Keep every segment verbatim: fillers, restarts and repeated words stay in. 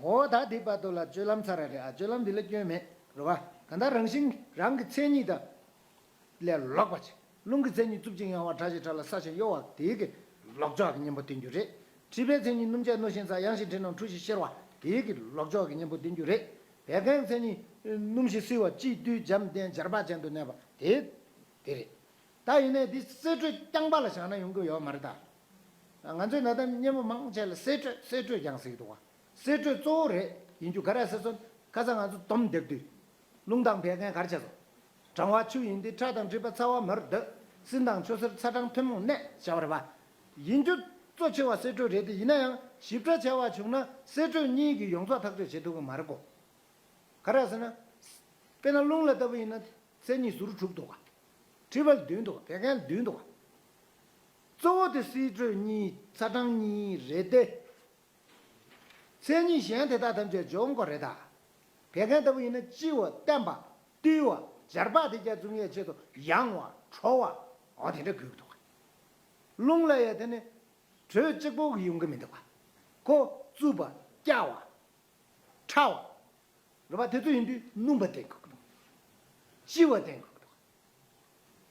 འོ་ད་དེ་བར་དུ་ལ་སྤྱོད་ལམ་ཚར་རེད་ཨ། སྤྱོད་ལམ་འདི་ལ་སྐྱོན་མེད་རེད་བ། གང་ལྟར་རང་བཞིན་རང་གི་མཚན་ཉིད་དང་ལས་ལོག་པ་ཅིག་རླུང་གི་མཚན་ཉིད་རྩུབ་ཅིང་ཡང་བ་དྲག་ཅིང་ཕྲ་ལ་སྲ་ཞིང་གཡོ་བ་དེའི་གི་ལོག་ཕྱོགས་ཀྱི་གཉེན་པོ་བསྟན་རྒྱུ་རེད། མཁྲིས་པའི་མཚན་ཉིད་སྣུམ་ཆད་རྣོ་ཞིང་ཚ་ཡང་ཞིང་དྲི་རྣམས་འཁྲུ་ཞིང་གཤེར་བ་དེའི་གི་ལོག་ཕྱོགས་ཀྱི་གཉེན་པོ་བསྟན་རྒྱུ་རེད། བད་ཀན་མཚན་ཉིད་སྣུམ་ཞིང་བསིལ་བ་དཔྱི་རྡུལ་འཇམ་ལྡན་འབྱར་བག་ཅན་དུ་གནས་པ་དེ་དེ་རེད། ད་ཡིན་ནའི་འདི་གསེད་བཀྲུས་རྐྱང་པ་ལ་བཞག་ན་ཡོང་གི་ཡོད་མ་རེད་ད། ང་ཚོའི་ན་ད་སྙན་མོ་མང་ཆེ་ལ་གསེད་བཀྲུས་གསེད་བཀྲུས་ཀྱང་ཟེར་གྱི་འདུག་བ། གསེད་བཀྲུས་གཙོ་བོ་རེད་ཡིན་རྒྱུ་ག་རེ་ཟེར་སོང་ཁ་སང་ང་ཚོ་སྡོམ་འདེབས་དུས། རླུང་དང་བད་ཀན་གར་བྱས་སོ། གྲང་བ་ཆུ་ཡིན་ཏེ་ཁྲག་དང་མཁྲིས་པ་ཚ་བ་མར་འདོད། སྲིན་དང་ཆུ་སེར་ཚ་གྲང་ཐུན་མོང་གནས་བྱ་བ་རེད་བ། ཡིན་རྒྱུ་གཙོ་ཆེ་བ་གསེད་བཀྲུས་རེད་དེ་ཡིན་ན་ཡང་ཞིབ་ཕྲ་བྱ་བ་བྱུང་ན་གསེད་བཀྲུས་གཉིས་ཀྱིས་ཡོངས་རྫོགས་ཐག་གཅོད་བྱེད་ཐུབ་ཀྱི་མ་རེད་གོ། ག་རེ་ཟེར་ན། དཔེར་ན་རླུང་ལ་ལྟ་བུ་ཡིན་ན་མཚན་ཉིད་ཟུར་དྲུག་འདུག་ག་མཁྲིས་པ་ལ་བདུན་འདུག་ག་བད་ཀན་ལ་བདུན་འདུག་ག་གཙོ་བོ་དེ་གསེད་བཀྲུས་གཉིས་ཚ་གྲང་གཉིས་རེད་དེ། མཚན་ཉིད་གཞན་དེ་དག་ཐམས་ཅད་འཇོམས་དགོས་རེད་ད། བད་ཀན་ལྟ་བུ་ཡིན་ན་ལྕི་བ་བརྟན་པ་རྟུལ་བ་འབྱར་བག་དེ་རྒྱ་འཛུགས་ཡས་ཆེད་དུ་ཡང་བ་དྲོ་བ་འོ་དེ་འདྲ་དགོས་ཀྱི་འདུག་ག་རླུང་ལ་ཡ་དེ་ནི་དྲོད་གཅིག་པོ་གི་ཡོང་གི་མི་འདུག་ག་ཁོ་རྩུབ་པ་སྐྱ་བ། ཕྲ་བ། རེད་པ་དེ་ཚོ་ཡིན་དུས་སྣུམ་པ་བསྟེན་དགོས་ཀྱི་འདུག་ལྕི་བ་བསྟེན་དགོས་ཀྱི་འདུག་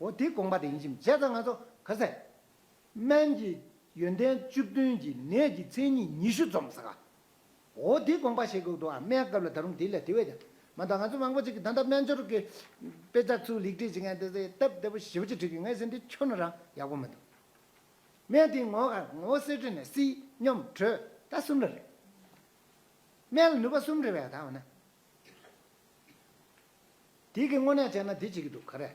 འོ་དེ་དགོངས་པ་དེ་ཡིན་གཅིག་མིན་གཅིག་བྱས་ཙང་ང་ཚོ་ག་ཟེ། སྨན་གྱི་ཡོན་ཏན་བཅུ་བདུན་གྱི་ནད་ཀྱི་མཚན་ཉིད་ཉི་ཤུ་འཛོམས་ཟེར་ག་འོ་དེ་དགོངས་པ་བཞེས་དགོས་འདུག་ཨ་སྨན་སྐབས་ལ་ད་རུང་དེ་ལས་དེ་བས་ཀྱང་མ་གཏོགས་ང་ཚོ་མང་པོ་ཅིག་གིས་ད་ལྟ་སྨན་སྦྱོར་གྱི་དཔེ་ཆ་ཚུར་ལེགས་སྒྲིག་བྱེད་མཁན་དེ་ཚོས་སྟབས་བདེ་པོ་ཞེ་པོ་ཅིག་བྲིས་ཀྱི་ངས་ཟེར་འདི་ཁྱོན་ནས་རང་ཡག་པོ་མི་འདུག་སྨན་དེའི་ངོ་ག་ངོ་བོ་གསེད་བཀྲུས་ནས་བསིལ་སྙོམས་དྲོད་ད་གསུམ་རེ་རེད། སྨན་ལ་ནུས་པ་གསུམ་རེད་པས་ད་འོ་ན། དེ་གི་དངོས་གནས་བྱས་ན་དེ་བྱེད་ཀྱི་འདུག་ག་རེ།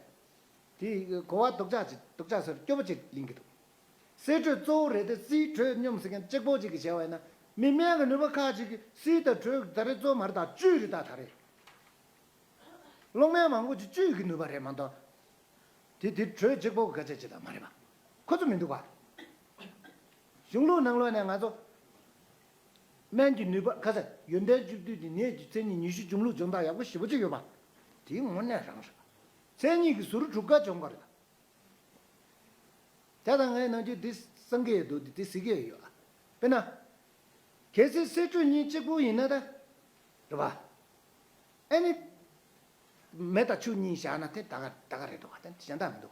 དེ་གོ་བ་སྡུག་ཅག་ཅིག་སྡུག་ཅག་ཟེར་སྐྱོ་པོ་ཅིག་ལེན་གྱི་འདུག་གསེད་བཀྲུས་གཙོ་བོ་རེད་དེ་བསིལ་དྲོད་སྙོམས་ཟེར་མཁན་གཅིག་པོ་ཅིག་གིས་བྱས་པ་ཡིན་ན་མི་སྨན་གྱི་ནུས་པ་ཁག་ཅིག་གིས་བསིལ་དང་དྲོད་ད་རེས་གཙོ་བོ་མ་རེད་ད་བཅུད་རེད་ད་ད་རེས། གློག་སྨན་མང་པོ་ཅིག་བཅུད་ཀྱི་ནུས་པ་རེད་མ་གཏོགས། དེ་དེ་དྲོད་གཅིག་པོ་གི་སྐད་ཆ་ཅིག་ད་མ་རེད་པ། ཁོ་ཚོ་མི་འདུག་པ། གཞུང་ལུགས་ནང་ལོགས་ནས་ང་ཚོ་སྨན་གྱི་ནུས་པ་ཁ་ཚ་ཡོན་ཏན་བཅུ་བདུན་གྱི་ནད་ཀྱི་མཚན་ཉིད་ཉི་ཤུ་འཇོམས་ལུགས་སྦྱོང་བརྡར་ཡག་པོ་ཞེ་པོ་ཅིག་ཡོད་པ། དེའི་དངོས་གནས་རང་རེད། མཚན་ཉིད་ཀྱི་ཟུར་དྲུག་ཀ་སྦྱོང་དགོས་རེད། དེ་དང་ངའི་ནང་རྒྱུད་འདི་གསང་གི་ཡོད་འདུག་འདི་འདི་གཟིགས་ཀྱི་ཡོད། དཔེར་ན། གལ་སྲིད་གསེད་བཀྲུས་གཉིས་གཅིག་པུ་ཡིན་ན་ད། རེད་པ། ཨ་ནི། མེ་དང་ཆུ་གཉིས་བཞག་ན་དེ་ད་ག་ད་ག་རེད་འདུག་བ་དེ་གཞན་དག་མི་འདུག་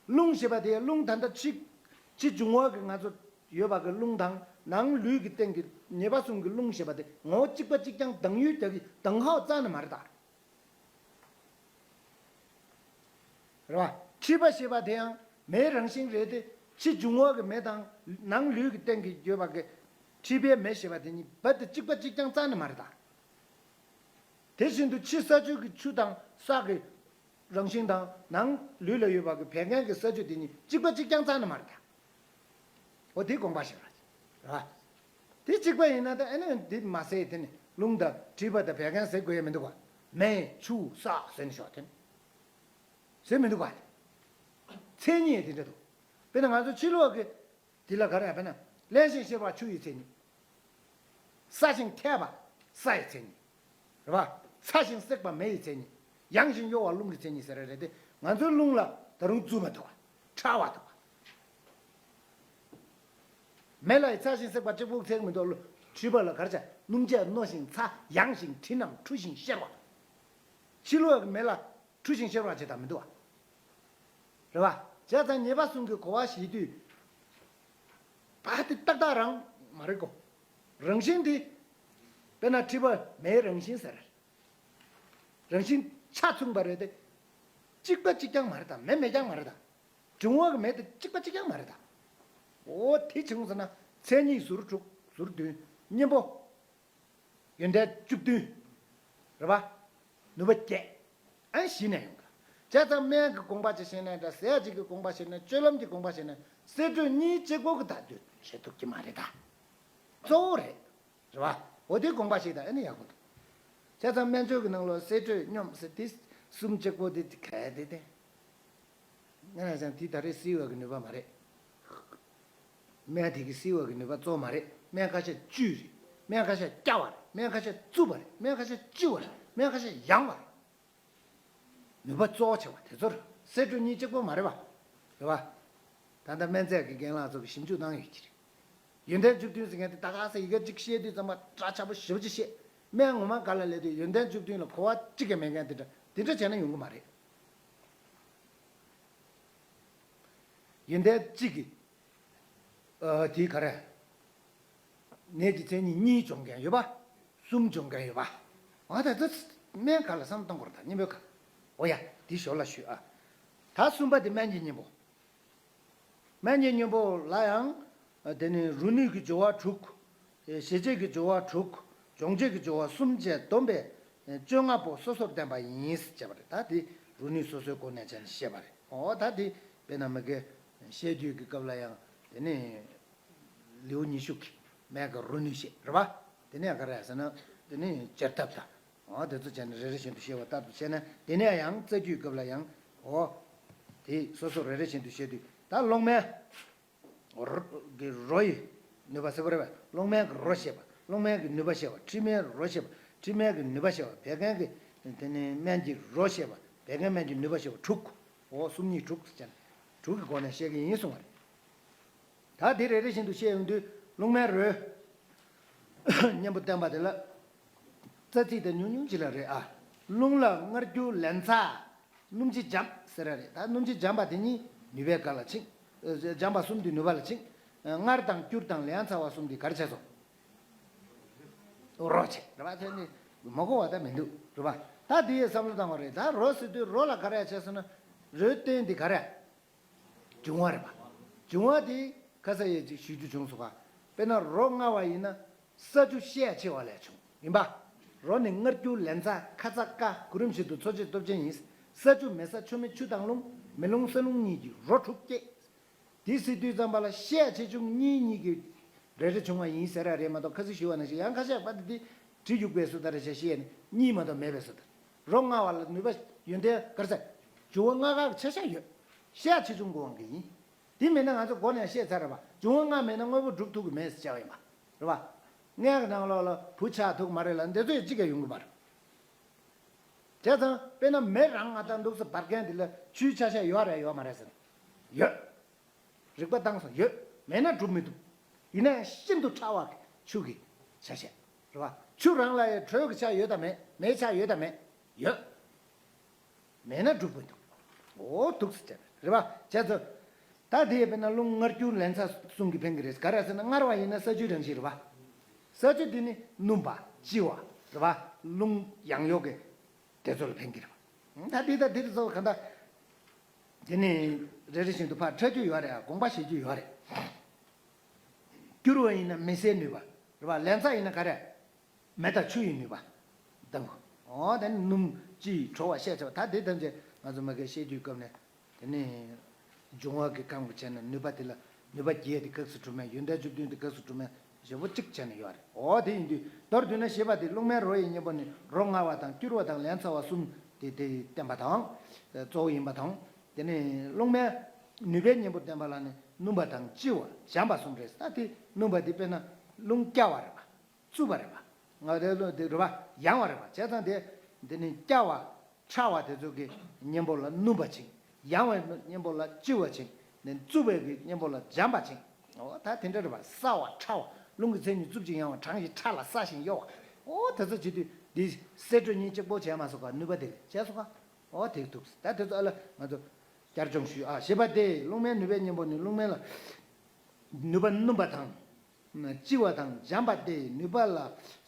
བ། རླུང་ཞེས་པ་དེ་རླུང་ད་ལྟ་ཕྱི་ཕྱི་འབྱུང་བ་གི་ང་ཚོ་ཡོད་པ་གི་རླུང་དང་ནང་ལུས་ཀྱི་སྟེང་གི་ཉེས་པ་གསུམ་གྱི་རླུང་ཞེས་པ་དེ་ངོ་བོ་གཅིག་པ་གཅིག་རྐྱང་དང་ཡུལ་རྒྱག་གི་དང་ཧའོ་རྩ་ནས་མ་རེད་ད། རེད་བ། མཁྲིས་པ་ཞེས་པ་དེ་ཡང་མེའི་རང་བཞིན་རེད་དེ་ཕྱི་འབྱུང་བ་གི་མེ་དང་ནང་ལུས་ཀྱི་སྟེང་གི་ཡོད་པ་གི་མཁྲིས་པའི་མེ་ཞེས་པ་དེ་གཉིས་རྦད་དེ་གཅིག་པ་གཅིག་རྐྱང་རྩ་ནས་མ་རེད་ད། དེ་བཞིན་དུ་ཕྱི་ས་ཆུ་གི་ཆུ་དང་ས་གི་རང་བཞིན་དང་ནང་ལུས་ལ་ཡོད་པ་གི་བད་ཀན་གི་ས་ཆུ་དེ་གཉིས་གཅིག་པ་གཅིག་རྐྱང་རྩ་ནས་མ་རེད་ད། འོ་དེ་དགོངས་པ་བཞེས་ར། ར། དེ་གཅིག་པ་ཡིན་ན་ད་ཨ་ནི་འདི་མ་ཟེར་དེ་ནི་རླུང་དང་མཁྲིས་པ་དང་བད་ཀན་ཟེར་དགོས་ཡ་མི་འདུག་བ། མེ་ཆུ་ས་ཟེར་ནི་ཤོག་དེ་ནི་ཟེར་མི་འདུག་བ། མཚན་ཉིད་དེ་འདྲ་འདུག་དཔེར་ན་ང་ཚོ་ཕྱི་ལོགས་ཀྱི་དེ་ལ་ག་རེ་དཔེར་ན་བརླན་ཞིང་གཤེར་བ་ཆུ་ཡི་མཚན་ཉིད། སྲ་ཞིང་ཐལ་བ་ས་ཡི་མཚན་ཉིད། རེད་བ། ཚ་ཞིང་བསྲེགས་པ་མེ་ཡི་མཚན་ཉིད། ཡང་ཞིང་གཡོ་བ་རླུང་གི་མཚན་ཉིད་ཟེར་ར་རེད་དེ་ང་ཚོའི་རླུང་ལ་ད་རུང་རྩུབ་མ་ཐུབ་པ། ཕྲ་བ་ཐུབ་པ། མེ་ལ་ཡི་ཚ་ཞིང་བསྲེགས་པ་གཅིག་པུ་ཚད་མི་འདུག་མཁྲིས་པ་ལ་གར་བྱ་སྣུམ་བྱས་རྣོ་ཞིང་ཚ་ཡང་ཞིང་དྲི་རྣམས་འཁྲུ་ཞིང་གཤེར་བ། ཕྱི་ལོགས་ཀྱི་མེ་ལ་འཁྲུ་ཞིང་གཤེར་བ་བྱེད་དམ་མི་འདུག་བ། རེད་བ། བྱས་ཙང་ཉེས་པ་གསུམ་གྱི་གོ་བ་ཞིག་དུས། བ་དེ་ཏག་ཏག་རང་མ་རེད་གོ། རང་བཞིན་དེ། དཔེར་ན་མཁྲིས་པ་མེའི་རང་བཞིན་ཟེར། རང་བཞིན་ཆ་མཚུངས་པ་རེད་དེ། གཅིག་པ་གཅིག་རྐྱང་མ་རེད་དམ་མེ་མེ་རྐྱང་མ་རེད་དམ། འབྱུང་བ་གི་མེ་དེ་གཅིག་པ་གཅིག་རྐྱང་མ་རེད་དམ། འོ་དེ་བྱུང་སོང་ན་མཚན་ཉིད་ཟུར་དྲུག་ཟུར་བདུན་གཉེན་པོ། ཡོན་ཏན་བཅུ་བདུན། རེད་པ། ནུས་པ་བརྒྱད། ཨ་ནི་གཞི་ནས་ཡོང་གི། བྱས་ཙང་སྨན་གྱི་དགོངས་པ་ཅིག་བཞེས་ན་འདྲ་ཟས་ཅིག་གི་དགོངས་པ་བཞེས་ན་སྤྱོད་ལམ་གྱི་དགོངས་པ་བཞེས་ན་གསེད་བཀྲུས་གཉིས་གཅིག་པོ་གི་བརྡ་སྤྲོད་བྱེད་ཐུབ་ཀྱི་མ་རེད་ད། གཙོ་བོ་རེད། རེད་པ། འོ་དེ་དགོངས་པ་བཞེས་ད་ཨ་ནི་ཡག་པོ་འདུག་བྱས་ཙང་སྨན་སྦྱོར་གྱི་ནང་ལོགས་གསེད་བཀྲུས་སྙོམས་ཟེར་དེ་གསུམ་གཅིག་པོ་དེ་གལ་དེ་དེ། ང་ལ་ཡང་དེ་ད་རེས་བསིལ་བ་གི་ནུས་པ་མ་རེད། སྨན་དེ་གི་བསིལ་བ་གི་ནུས་པ་གཙོ་བོ་མ་རེད། སྨན་ཁ་ཤས་བཅུད་རེད། སྨན་ཁ་ཤས་སྐྱ་བ་རེད། སྨན་ཁ་ཤས་རྩུབ་པ་རེད། སྨན་ཁ་ཤས་ལྕི་བ་རེད། སྨན་ཁ་ཤས་ཡང་བ་རེད། ནུས་པ་གཙོ་བོ་ཆེ་བ་དེ་ཚོ་རེད། གསེད་བཀྲུས་གཉིས་གཅིག་པོ་མ་རེད་པ། རེད་པ། ད་ལྟ་སྨན་རྫས་ཀྱི་རྒན་ལགས་ཚོ་གིས་ཞིབ་འཇུག་གནང་ཡོད་ཀྱི་རེད། ཡོན་ཏན་བཅུ་བདུན་ཟེར་མཁན་དེ་ད་ག་ས་ཡི་གེ་གཅིག་བཤད་དུས་ཙམ་པ་སྐྲ་ཆག་པོ་ཞེ་པོ་ཅིག་བཤད། སྨན་ངོ་མ་ག་ལ་ལས་དུས་ཡོན་ཏན་བཅུ་བདུན་ལ་གོ་བ་གཅིག་ཀྱང་མེད་མཁན་དེ་འདྲ་དེ་འདྲ་བྱས་ན་ཡོང་གི་མ་རེད། ཡོན་ཏན་གཅིག་གིས། ཨ། དེ་ག་རེ། ནད་ཀྱི་མཚན་ཉིད་གཉིས་སྦྱོང་མཁན་ཡོད་པ། གསུམ་སྦྱོང་མཁན་ཡོད་པ། ཨ། ད་ལྟ་སྨན་ཁ་ལ་བསམ་གཏོང་དགོས་རེད། ད་གཉེན་པོའི་ཁ། འོ་ཡ། དེ་ཞོར་ལ་ཞུས་ཨ། ད་གསུམ་པ་དེ་སྨན་གྱི་གཉེན་པོ། སྨན་གྱི་གཉེན་པོ་ལ་ཡང་། དེ་ནི་རུ་ནུས་ཀྱི་སྦྱོར་བ་དྲུག། ཞི་བྱེད་ཀྱི་སྦྱོར་བ་དྲུག། སྦྱོང་བྱེད་ཀྱི་སྦྱོར་བ་གསུམ་བཅས་བསྡོམས་པས་བཅོ་ལྔ་པོ་སོ་སོར་བསྟན་པ་ཡིན་ཟེར་བྱས་པ་རེད། ད་དེ་རུ་ནུས་སོ་སོའི་སྒོ་ནས་བྱས་ནས་བཤད་པ་རེད། འོ་ད་དེ་དཔེར་ན་མ་གི་བཤད་རྒྱུད་ཀྱི་སྐབས་ལ་ཡང་དེ་ནི་ལེའུ་ཉི་ཤུ་གི་སྨན་གྱི་རུ་ནུས་བཤད་རེད་པ། དེ་ནས་ག་རེ་ཟེར་ན་དེ་ནི་བཅད་ཐབས་དང་། འོ་དེ་ཚོ་བྱས་ནས་རེ་རེ་བཞིན་དུ་བཤད་པ་ལྟར་དུ་བྱས་ན། དེ་ནས་ཡང་རྩ་རྒྱུད་སྐབས་ལ་ཡང་འོ་དེ་སོ་སོ་རེ་རེ་བཞིན་དུ་བཤད་དུས། ད་གློག་སྨན་རོ་གི་རོ་ཡི་ནུས་པ་ཟེར་བ་རེད་པ། གློག་སྨན་གྱི་རོ་བཤད་པ། གློག་སྨན་གྱི་ནུས་པ་བཤད་པ། འཕྲི་སྨན་རོ་བཤད་པ། འཕྲི་སྨན་གྱི་ནུས་པ་བཤད་པ། བད་ཀན་གྱི་དེ་ནི་སྨན་གྱི་རོ་བཤད་པ། བད་ཀན་སྨན་གྱི་ནུས་པ་བཤད་པ་དྲུག། འོ་གསུམ་གཉིས་དྲུག་ཟེར་བྱས་ནས་དྲུག་གི་སྒོ་ནས་བཤད་ཀྱི་ཡིན་གསུངས་པ་རེད། ད་དེ་རེ་རེ་བཞིན་དུ་བཤད་ཡོང་དུས། རླུང་སྨན་རོའི་གཉེན་པོ་བསྟན་པ་དེ་ལ། རྩ་ཚིག་དེ་ཉུང་ཉུང་ཅིག་ལ་རེད་ཨ། རླུང་ལ་མངར་སྐྱུར་ལན་ཚྭ། སྣུམ་ལྕི་འཇམ་ཟེར་ར་རེད། ད་སྣུམ་ལྕི་འཇམ་པ་དེ་གཉིས་ནུས་པའི་སྐབས་ལ་ཕྱིན། འཇམ་པ་གསུམ་དེ་ནུས་པ་ལ་ཕྱིན། མངར་དང་སྐྱུར་དང་ལན་ཚྭ་བ་གསུམ་དེ་ག་རེ་བྱས་སོང་། རོ་བྱས་རེད་པ། དེ་ནི་མ་གོ་བ་ད་མི་འདུག་རེད་པ། ད་དེ་ཡི་བསམ་བློ་བཏང་བ་རེད། ད་རོ་ཟེར་དུས་རོ་ལ་ག་རེ་བྱས་སོང་ན། རོའི་རྟེན་དེ་ག་རེ། འབྱུང་བ་རེད་པ། འབྱུང་བ་དེ་ཁ་ས་ཡས་ཅིག་ཞུ་རྒྱུ་བྱུང་སོང་ག། དཔེར་ན་རོ་མངར་བ་ཡིན་ན་ས་ཆུ་ཤས་ཆེ་བ་ལས་བྱུང་ཡིན་པ། རོ་ནི་མངར་སྐྱུར་ལན་ཚྭ་ཁ་ཚ་ཀ་གོ་རིམ་བཞིན་དུ་འཚོ་བྱེད་སྟོབས་ཅན་ཡིན། ས་ཆུ་མེ་ས་ཆུ་མེ་ཆུ་དང་རླུང་། མེ་རླུང་ས་རླུང་གཉིས་ཀྱིས་རོ་དྲུག་སྐྱེད། དེ་ཟེར་དུས་ཙམ་པ་ལ་ཤས་ཆེ་ཆུང་གཉིས་གཉིས་ཀྱི་རེ་རེ་བྱུང་བ་ཡིན་ཟེར་ར་རེད་མ་གཏོགས། ཁ་སང་ཞུས་པ་ནང་བཞིན་ཡང་ཁ་ཤས་པ་དེ་དེ་གྲི་གཡུག་པའི་སུ་ད་རེ་བྱས་ཤེས་ནས་གཉིས་མ་གཏོགས་མེད་པའི་སུ་ད། རོ་མངར་བ་ལ་ནུས་པ་ཡོན་ཏན་ག་རེ་ཟེར། འབྱུང་བ་ལྔ་ཀ་གི་ཆ་ཤས་ཡོད། ཤས་ཆེ་ཆུང་གི་དབང་གིས་ཡིན། དེ་མེད་ན་ང་ཚོ་སྒོ་ནས་བཤད་ཚར་རེད་པ། འབྱུང་བ་ལྔ་མེད་ན་དངོས་པོ་གྲུབ་ཐུབ་ཀྱི་མེད་ཟེར་བྱ་བ་ཡིན་པ། རེད་པ། མངལ་གྱི་ནང་ལོགས་ལ་བུ་ཆགས་ཐུབ་ཀྱི་མ་རེད་ལ་འདི་ཚོ་ཡི་གཅིག་ཀྱང་ཡོང་གི་མ་རེད། བྱས་ཙང་དཔེར་ན་མེ་རང་ང་ལྟར་འདུག་སེ་འབར་མཁན་འདི་ལ་ཆུའི་ཆ་ཤས་ཡོད་རེད་ཡོད་མ་རེད་ཟེར་ན། ཡོད། རིག་པ་བཏང་སོང་། ཡོད། མེད་ན་གྲུབ་མི་ཐུབ། ཡིན་ན་ཡང་ཤིན་ཏུ་ཕྲ་བ་གི་ཆུ་གི་ཆ་ཤས། རེད་པ། ཆུ་རང་ལ་ཡང་དྲོད་ཀྱི་ཆ་ཡོད་དམ་མེད། མེའི་ཆ་ཡོད་དམ་མེད། ཡོད། མེད་ན་གྲུབ་མི་ཐུབ། འོ་འདུག་སེ་བྱས་རེད་པ། བྱས་ཙང་། ད་དེ་ཡི་དཔེར་ན་རླུང་མངར་སྐྱུར་ལན་ཚྭ་གསུམ་གྱིས་ཕན་གྱི་རེད། ག་རེ་ཟེར་ན་མངར་བ་ཡིན་ན་ས་ཆུའི་རང་བཞིན་རེད་པ། ས་ཆུ་དེ་ནི་སྣུམ་པ་ལྕི་བ་རེད་པ། རླུང་ཡང་གཡོག་གི་དེ་ཚོ་ལ་ཕན་གྱི་རེད་པ། ད་འདི་དང་འདི་རེ་ཚོ་གང་ལྟར། དེ་ནི་རེ་རེ་བཞིན་དུ་ཕར་ཁྲ་རྒྱུ་ཡོད་རེད། དགོངས་པ་བཞེས་རྒྱུ་ཡོད་རེད། སྐྱུར་བ་ཡིན་ན་མེ་སའི་ནུས་པ་རེད་པ། ལན་ཚྭ་ཡིན་ན་ག་རེ། མེ་དང་ཆུ་ཡི་ནུས་པ་འདང་གོ། འོ་དེ་ནི་སྣུམ་ལྕི་དྲོ་བ་ཤས་ཆེ་བ། ད་དེ་ཐམས་ཅད་ང་ཚོ་མ་གིར་བཤད་རྒྱུའི་སྐབས་ནས། དེ་ནི་འབྱུང་བ་གི་སྐབས་ཀྱི་བྱས་ན་ནུས་པ་དེ་ལ་ནུས་པ་བརྒྱད་དེ་ག་སུ་གྲུབ་མེད། ཡོན་ཏན་བཅུ་བདུན་དེ་ག་སུ་གྲུབ་མེད། ཞེ་པོ་གཅིག་བྱས་ནས་ཡོད་རེད། འོ་དེ་ཡིན་དུས་མདོར་བསྡུས་ན་ཞེས་པ་དེ་རླུང་སྨན་རོ་ཡི་གཉེན་པོ་ནི་རོ་མངར་བ་དང་སྐྱུར་བ་དང་ལན་ཚྭ་བ་གསུམ་དེ་དེ་བསྟན་པ་དང་། གཙོ་བོ་ཡིན་པ་དང་། དེ་ནས་རླུང་སྨན་ནུས་པའི་གཉེན་པོ་བསྟན་པ་ལ་ནི་སྣུམ་པ་དང་ལྕི་བ་འཇམ་པ་གསུམ་རེད། ད་དེ་སྣུམ་པ་དེ་དཔེར་ན་རླུང་སྐྱ་བ་རེད་པ། རྩུབ་པ་རེད་པ། ང་དེ་ལོ་དེ་རེད་པ། ཡང་བ་རེད་པ། བྱས་ཙང་དེ་འདི་ནི་སྐྱ་བ། ཕྲ་བ་དེ་ཚོ་གི་གཉེན་པོ་ལ་སྣུམ་པ་ཅིག། ཡང་བའི་གཉེན་པོ་ལ་ལྕི་བ་ཅིག། ནས་རྩུབ་པའི་གི་གཉེན་པོ་ལ་འཇམ་པ་ཅིག། འོ་ད་དེ་འདྲ་རེད་པ། སྲ་བ་ཕྲ་བ། རླུང་གི་མཚན་ཉིད་རྩུབ་ཅིང་ཡང་བ། གྲང་ཞིང་ཕྲ་ལ་སྲ་ཞིང་གཡོ་བ། འོ་དེ་ཚོ་བྱེད་དུས་འདི་གསེད་བཀྲོལ་གཉིས་གཅིག་པོ་བྱས་མ་སོང་ག། ནུས་པ་དེ་བྱས་སོང་ག། འོ་དེ་འདུག། ད་དེ་ཚོ་ཨ་ལ་ང་ཚོ་བསྐྱར་སྦྱོང་ཞུས་ཨ། ཞེས་པ་སྟེ། རླུང་སྨན་ནུས་པའི་གཉེན་པོ་ནི་རླུང་སྨན་ལ་ནུས་པ་སྣུམ་པ་དང་། ལྕི་བ་དང་འཇམ་པ་སྟེ། ནུས་པ་ལ་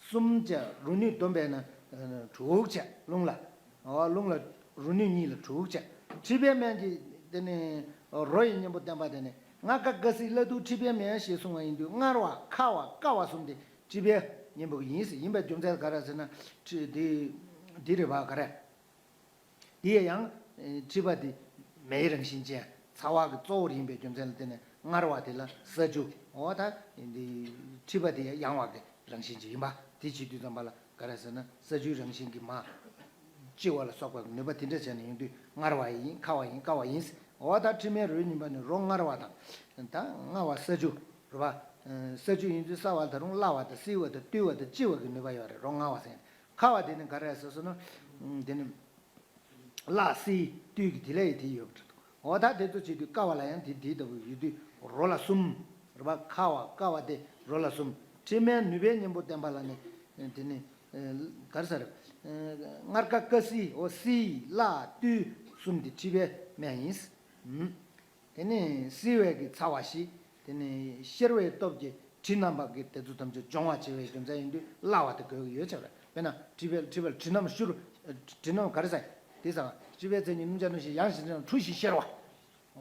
གསུམ་བྱས། རུ་ནུས་བསྡོམས་པས་ན་དྲུག་བྱས། རླུང་ལ། འོ་རླུང་ལ་རུ་ནུས་གཉིས་ལ་དྲུག་བྱས། མཁྲིས་པའི་སྨན་གྱི་དེ་ནི་རོ་ཡི་གཉེན་པོ་བསྟན་པ་དེ་ནི། མངར་ཁ་སྐ་སྲིད་སླ་དུག་མཁྲིས་པའི་སྨན་ཞེས་གསུངས་པ་ཡིན་དུས། མངར་བ་ཁ་བ་སྐ་བ་གསུམ་དེ་མཁྲིས་པའི་གཉེན་པོ་ཡིན་ཟེར། ཡིན་པའི་རྒྱུ་མཚན་ག་རེ་ཟེར་ན། མཁྲིས་དེ་འདི་རེད་པ་ག་རེ། དེ་ཡང་མཁྲིས་པ་དེ་མེའི་རང་བཞིན་ཅན། ཚ་བ་གི་གཙོ་བོར་ཡིན་པའི་རྒྱུ་མཚན་ལ་བརྟེན་ནས་མངར་བ་དེ་ལ་ས་ཆུ། འོ་ད་འདི་མཁྲིས་པ་དེ་ཡང་ཡང་བ་གི་རང་བཞིན་ཅན་ཡིན་པ། དེ་བྱེད་དུས་ཙམ་པ་ལ་ག་རེ་ཟེར་ན། ས་ཆུའི་རང་བཞིན་གྱིས་མ་ལྕི་བ་ལ་སོགས་པ་གི་ནུས་པ་དེ་འདྲ་བྱས་ནས་ཡོང་དུས། མངར་བ་ཡིན། ཁ་བ་ཡིན། སྐ་བ་ཡིན། འོ་ད་མཁྲིས་སྨན་རོའི་གཉེན་པོ་ནི་རོ་མངར་བ་དང་། ད་མངར་བ་ས་ཆུ་རེད་པ། ས་ཆུ་ཡིན་དུས་སྲ་བ་ད་རུང་སླ་བ་དང་བསིལ་བ་དང་རྟུལ་བ་དང་ལྕི་བ་གི་ནུས་པ་ཡོད་རེད། རོ་མངར་བ་ཟེར། ཁ་བ་དེ་ནི་ག་རེ་ཟེར་སོང་ན། དེ་ནི་སླ་བསིལ་རྟུལ་གྱི་དེ་ལ་ཡི་དེ་ཡོད་པ་འདྲ་འདུག། འོ་ད་དེ་ཚོ་བྱེད་དུས་སྐ་བ་ལ་ཡང་དེ་དེ་ལྟ་བུ་ཡོད་དུས། རོ་ལ་གསུམ། རེད་པ། ཁ་བ་ཀ་བ་དེ་རོ་ལ་གསུམ། ཕྲི་མའི་ནུས་པའི་གཉེན་པོ་བསྟན་པ་ལ་ནི་དེ་ནི་ག་རེ་ཟེར། མངར་ཁ་ཀ་སི་འོ་སི་ལ་ཏུ་གསུམ་དེ་ཕྲི་པའི་སྨན་ཡིན། དེ་ནི་བསིལ་བའི་གི་ཚ་བ་བཞི། དེ་ནི་གཤེར་བའི་སྟོབས་ཀྱིས་དྲི་མནམ་པ་གི་དེ་ཚོ་ཐམས་ཅད་སྦྱོང་བ་བྱེད་པའི་རྒྱུ་མཚན་ཡིན་དུས་སླ་བ་དེ་དགོས་ཀྱི་ཡོད་ཆགས་རེད། དཔེར་ན་མཁྲིས་པའི་མཁྲིས་པའི་དྲི་མནམ་བཞུར། དྲི་མནམ་ག་རེ་ཟ། དེ་ཟ། མཁྲིས་པའི་མཚན་ཉིད་སྣུམ་སྦྱར་སྣོད་བཞི་ཡང་ཞིང་དྲི་མནམ་འཁྲུ་ཞིང་གཤེར་བ།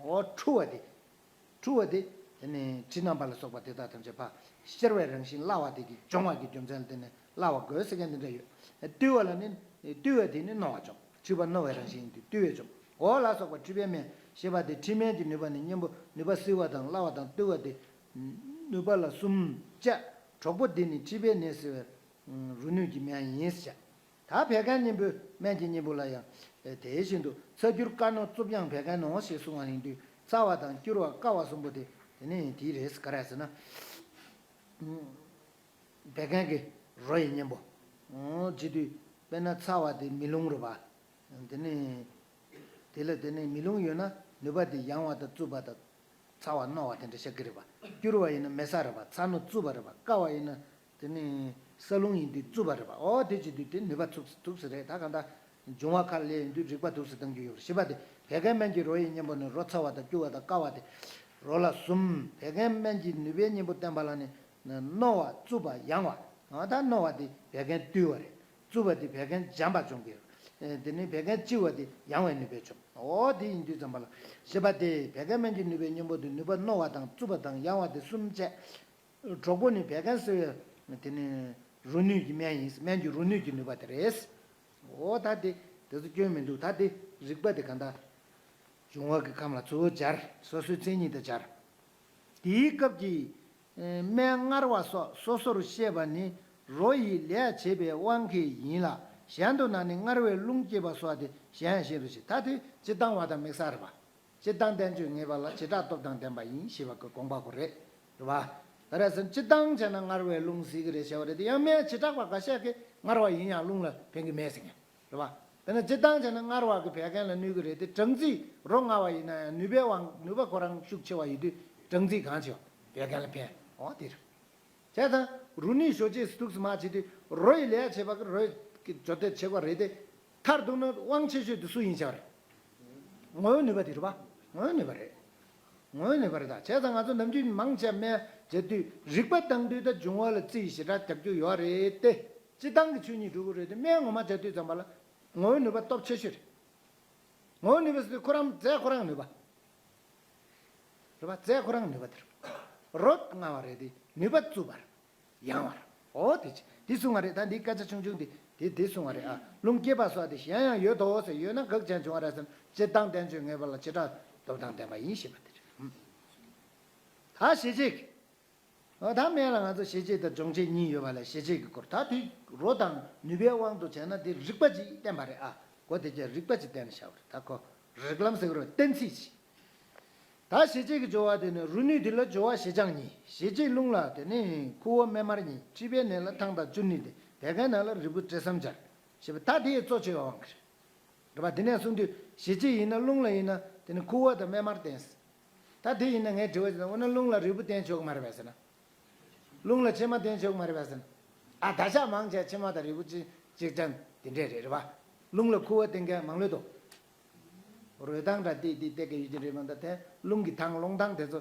འོ་འཁྲུ་བ་དེ། འཁྲུ་བ་དེ། དེ་ནི་དྲི་མནམ་པ་ལ་སོགས་པ་དེ་དག་ཐམས་ཅད་ཕར་གཤེར་བའི་རང་བཞིན་སླ་བ་དེ་གི་སྦྱོང་བ་གི་རྒྱུ་མཚན་ལ་བརྟེན་ནས་སླ་བ་དགོས་ཟེར་མཁན་དེ་འདྲ་ཡོད། བཏུལ་བ་ལ་ནི་བཏུལ་བ་དེ་ནི་རྣོ་བ་འཇོམས། མཁྲིས་པ་རྣོ་བའི་རང་བཞིན་ཡིན་དུས་བཏུལ་བས་འཇོམས། འོ་ལ་སོགས་པ་མཁྲིས་པའི་སྨན་ཞེས་པ་དེ་མཁྲིས་སྨན་གྱི་ནུས་པ་ནི་གཉེན་པོ་ནུས་པ་བསིལ་བ་དང་སླ་བ་དང་བཏུལ་བ་དེ། ནུས་པ་ལ་གསུམ་བཅས། གྲོགས་པོ་འདི་ནི་མཁྲིས་པའི་ནད་སེལ་བའི་རོ་སྣོད་ཀྱི་སྨན་ཡིན་ཟེར། ད་བད་ཀན་གཉེན་པོའི་སྨན་གྱི་གཉེན་པོ་ལ་ཡང་དེ་བཞིན་དུ་ཚ་སྐྱུར་ཀ་རྣོ་རྩུབ་ཡང་བད་ཀན་ནོ་ཞེས་གསུངས་པ་ཡིན་དུས་ཚ་བ་དང་སྐྱུར་བ་བསྐ་བ་གསུམ་པོ་དེ་དེ་ནི་དེ་རེད། ག་རེ་ཟེར་ན། བད་ཀན་གྱི་རོ་ཡི་གཉེན་པོ། འོ་བྱེད་དུས་དཔེར་ན་ཚ་བ་དེ་མེ་རླུང་རེད་པ། དེ་ནི་དེ་ལ་དེ་ནི་མེ་རླུང་ཡོད་ན་ནུས་པ་དེ་ཡང་བ་དང་རྩུབ་པ་དང་། ཚ་བ་རྣོ་བ་དེ་འདྲ་ཤར་གྱི་རེད་པ། སྐྱུར་བ་ཡིན་ན་མེ་ས་རེད་པ། ཚ་རྣོ་རྩུབ་པ་རེད་པ། བསྐ་བ་ཡིན་ན་དེ་ནི་ས་རླུང་ཡིན་དུས་རྩུབ་པ་རེད་པ། འོ་དེ་བྱེད་དུས་དེ་ནུས་པ་ཐུག་ཐུག་ས་རེད། ད་གང་ལྟར་འབྱུང་བ་ཁ་ལས་ཡིན་དུས་རིག་པ་ཐུག་ས་གཏང་རྒྱུ་ཡོད་རེད། ཞེས་པ་དེ་བད་ཀན་སྨན་གྱི་རོ་ཡི་གཉེན་པོ་ནི་རོ་ཚ་བ་དང་སྐྱུར་བ་དང་བསྐ་བ་དེ་རོ་ལ་གསུམ། བད་ཀན་སྨན་གྱི་ནུས་པའི་གཉེན་པོ་བསྟན་པ་ལ་ནི་རྣོ་བ་རྩུབ་པ་ཡང་བ། ད་རྣོ་བ་དེ་བད་ཀན་བཏུལ་བ་རེད། རྩུབ་པ་དེ་བད་ཀན་འཇམ་པ་སྦྱོང་གི། དེ་ནས་བད་ཀན་ལྕི་བ་དེ་ཡང་བའི་ནུས་པས་འཇོམས། འོ་དེ་ཡིན་དུས་ཙམ་པ་ལ་ཞེས་པ་སྟེ། བད་ཀན་སྨན་གྱི་ནུས་པའི་གཉེན་པོ་དེ་ནུས་པ་རྣོ་བ་དང་རྩུབ་པ་དང་ཡང་བ་དེ་གསུམ་བཅས། གྲོགས་པོ་ནི་བད་ཀན་སེལ་བའི་དེ་ནི་རོ་སྣོད་ཀྱི་སྨན་ཡིན། སྨན་གྱི་རོ་སྣོད་ཀྱི་ནུས་པ་དེ་རེད། འོ་ད་དེ་དེ་ཚོ་སྐྱོན་མི་འདུག་ད་དེ་རིག་པ་དེ་ག་འདྲ། འབྱུང་བ་གི་ཁམས་ལ་གཙོ་བོ་སྦྱར། སོ་སོའི་མཚན་ཉིད་དུ་སྦྱར། དེའི་སྐབས་ཀྱི། སྨན་མངར་བ་སོགས་སོ་སོར་བཤད་པ་ནི་རོ་ཡི་ལས་བྱེད་པའི་དབང་གིས་ཡིན་ལ། གཞན་དུ་ན་ནི་མངར་བས་རླུང་སྐྱེད་པ་སོགས་ཏེ་གཞན་ཡང་བཤད་རོ་ཞེས། ད་དེ་སྤྱིར་བཏང་བ་དང་དམིགས་བསལ་རེད་པ། སྤྱིར་བཏང་བསྟན་བཅོས་ངེས་པ་ལ་བྱེ་བྲག་སྟོབས་དང་ལྡན་པ་ཡིན་ཞེས་པ་གི་དགོངས་པ་གོ་རེད། རེད་པ། ད་རེས་སུ་སྤྱིར་བཏང་བྱས་ན་མངར་བས་རླུང་སེལ་གྱི་རེད་བྱ་བ་རེད་དེ། ཡང་སྨན་བྱེ་བྲག་པ་འགའ་ཤས་ཀྱིས་མངར་བ་ཡིན་ཡང་རླུང་ལ་ཕན་གྱི་མེད་ཟེར་མཁན། རེད་པ། དཔེར་ན་སྤྱིར་བཏང་བྱས་ན་མངར་བ་གི་བད་ཀན་ལ་གནོད་ཀྱི་རེད་དེ། སྦྲང་རྩི་རོ་མངར་བ་ཡིན་ན་ཡང་ནུས་པའི་དབང་ནུས་པ་ཁོ་རང་ཤུགས་ཆེ་བ་ཡིན་དུས་སྦྲང་རྩི་གང་ཆེ་བ་བད་ཀན་ལ་ཕན། འོ་དེ་རེད། བྱས་ཙང་རོ་སྣོད་ཞོ་སྐྱེས་སུ་ཐུག་སུ་མ་བྱེད་དུས་རོ་ཡི་ལས་བྱེད་པ་གི་རོ་ཡི་སྦྱོར་སྡེ་བྱེད་པ་རེད་དེ། མཐར་གཏུགས་ན་དབང་ཆེ་ཤོས་དེ་སུ་ཡིན་བྱ་བ་རེད། ངོ་བོའི་ནུས་པ་དེ་རེད་པ། ངོ་བོའི་ནུས་པ་རེད། ངོ་བོའི་ནུས་པ་རེད། ད་བྱས་ཙང་ང་ཚོ་ནམ་རྒྱུན་མང་ཆེ་སྨན་བྱེད་དུས་རིག་པ་བཏང་དུས་ད་འབྱུང་བ་ལ་རྩིས་ཞེ་དྲག་རྒྱག་རྒྱུ་ཡོད་རེད་དེ། སྤྱིར་བཏང་གི་ཆོས་ཉིད་སྒྲུབ་ཀྱི་རེད་དེ། སྨན་ངོ་མ་བྱ་དུས་ཙམ་པ་ལ་ངོ་བོའི་ནུས་པ་སྟོབས་ཆེ་ཤོས་རེད། ངོ་བོའི་ནུས་པ་ཟེར་དུས་ཁོ་རང་རྫས་ཁོ་རང་ནུས་པ། རེད་པ། རྫས་ཁོ་རང་ནུས་པ་དེ་རེད། རོ་མངར་བ་རེད་དེ་ནུས་པ་རྩུབ་པ་རེད། ཡང་བ་རེད། འོ་དེ་ཅི་འདི་གསུང་བ་རེད། ད་འདི་སྐད་ཆ་ཆུང་ཆུང་འདི་དེ་འདི་གསུང་བ་རེད་ཨ། རླུང་སྐྱེད་པ་སོགས་དེ་གཞན་ཡང་ཡོད་དོ་ཟེར། ཡོད་ན་ག་གི་ཅན་བྱུང་བ་རེད་ཟེར་ན། སྤྱིར་བཏང་བསྟན་བཅོས་ངེས་པ་ལ་བྱེ་བྲག་སྟོབས་དང་ལྡན་པ་ཡིན་ཞེས་པ་དེ་རེད། ད་ཞེ་བྱེད་ཀྱི། འོ་ད་སྨན་ལ་ང་ཚོ་ཞེ་བྱེད་དང་སྦྱོང་བྱེད་གཉིས་ཡོད་པ་ལས་ཞེ་བྱེད་ཀྱི་སྐོར། ད་དེ་རོ་དང་ནུས་པའི་དབང་དུ་བྱས་ན་དེ་རིག་པ་ཅིག་བསྟན་པ་རེད་ཨ། གོ་དེ་ཀྱང་རིག་པ་ཅིག་བསྟན་བཞག་པ་རེད། ད་ཁོ་རིགས་ལམ་ཟེར་གྱི་རེད། གཏན་ཚིགས་ཅིག་ད་ཞེ་བྱེད་ཀྱི་སྦྱོར་བ་དེ་ནི་རོ་སྣོད་དེ་ལ་སྦྱོར་བ་ཞེ་སྦྱང་གཉིས། ཞེ་བྱེད་རླུང་ལ་དེ་ནི་ཁུ་བ་སྨན་མར་གཉིས། མཁྲིས་པའི་ནད་ལ་ཐང་དང་སྐྱུར་ནི་སྟེ། བད་ཀན་ནད་ལ་རིལ་བུ་སྤྲེལ་ཟམ་སྦྱར། ཞེས་པ་ད་དེ་ཡི་གཙོ་ཆེ་བའི་དབང་གིས་རེད། རེད་པ། དེ་ནས་གསུངས་དུས་ཞེ་བྱེད་ཡིན་ན་རླུང་ལ་ཡིན་ན་དེ་ནི་ཁུ་བ་དང་སྨན་མར་བསྟེན། ད་དེ་ཡིན་ན་ངས་དྲི་བ་ཞིག་དང་། འོ་ན་རླུང་ལ་རིལ་བུ་བསྟེན་ཆོག་གི་མ་རེད་པས་ཟེར་ན། རླུང་ལ་ཕྱེ་མ་བསྟེན་ཆོག་གི་མ་རེད་པས་ཟེར་ན། ཨ་ད་ཆ་མང་ཆེ་ཕྱེ་མ་དང་རིལ་བུ་གཅིག་གཅིག་ཅན་དེ་འདྲས་རེད། རེད་པ། རླུང་ལ་ཁུ་བ་བསྟེན་མཁན་མང་ལོས་འདུག་རོལ་ཐང་འདྲ་ཏིག་ཏིག་བསྟེན་མཁན་ཡོད་ཀྱི་རེད་མ་གཏོགས། དེ་རླུང་གི་ཐང་རླུང་ཐང་དེ་ཚོ་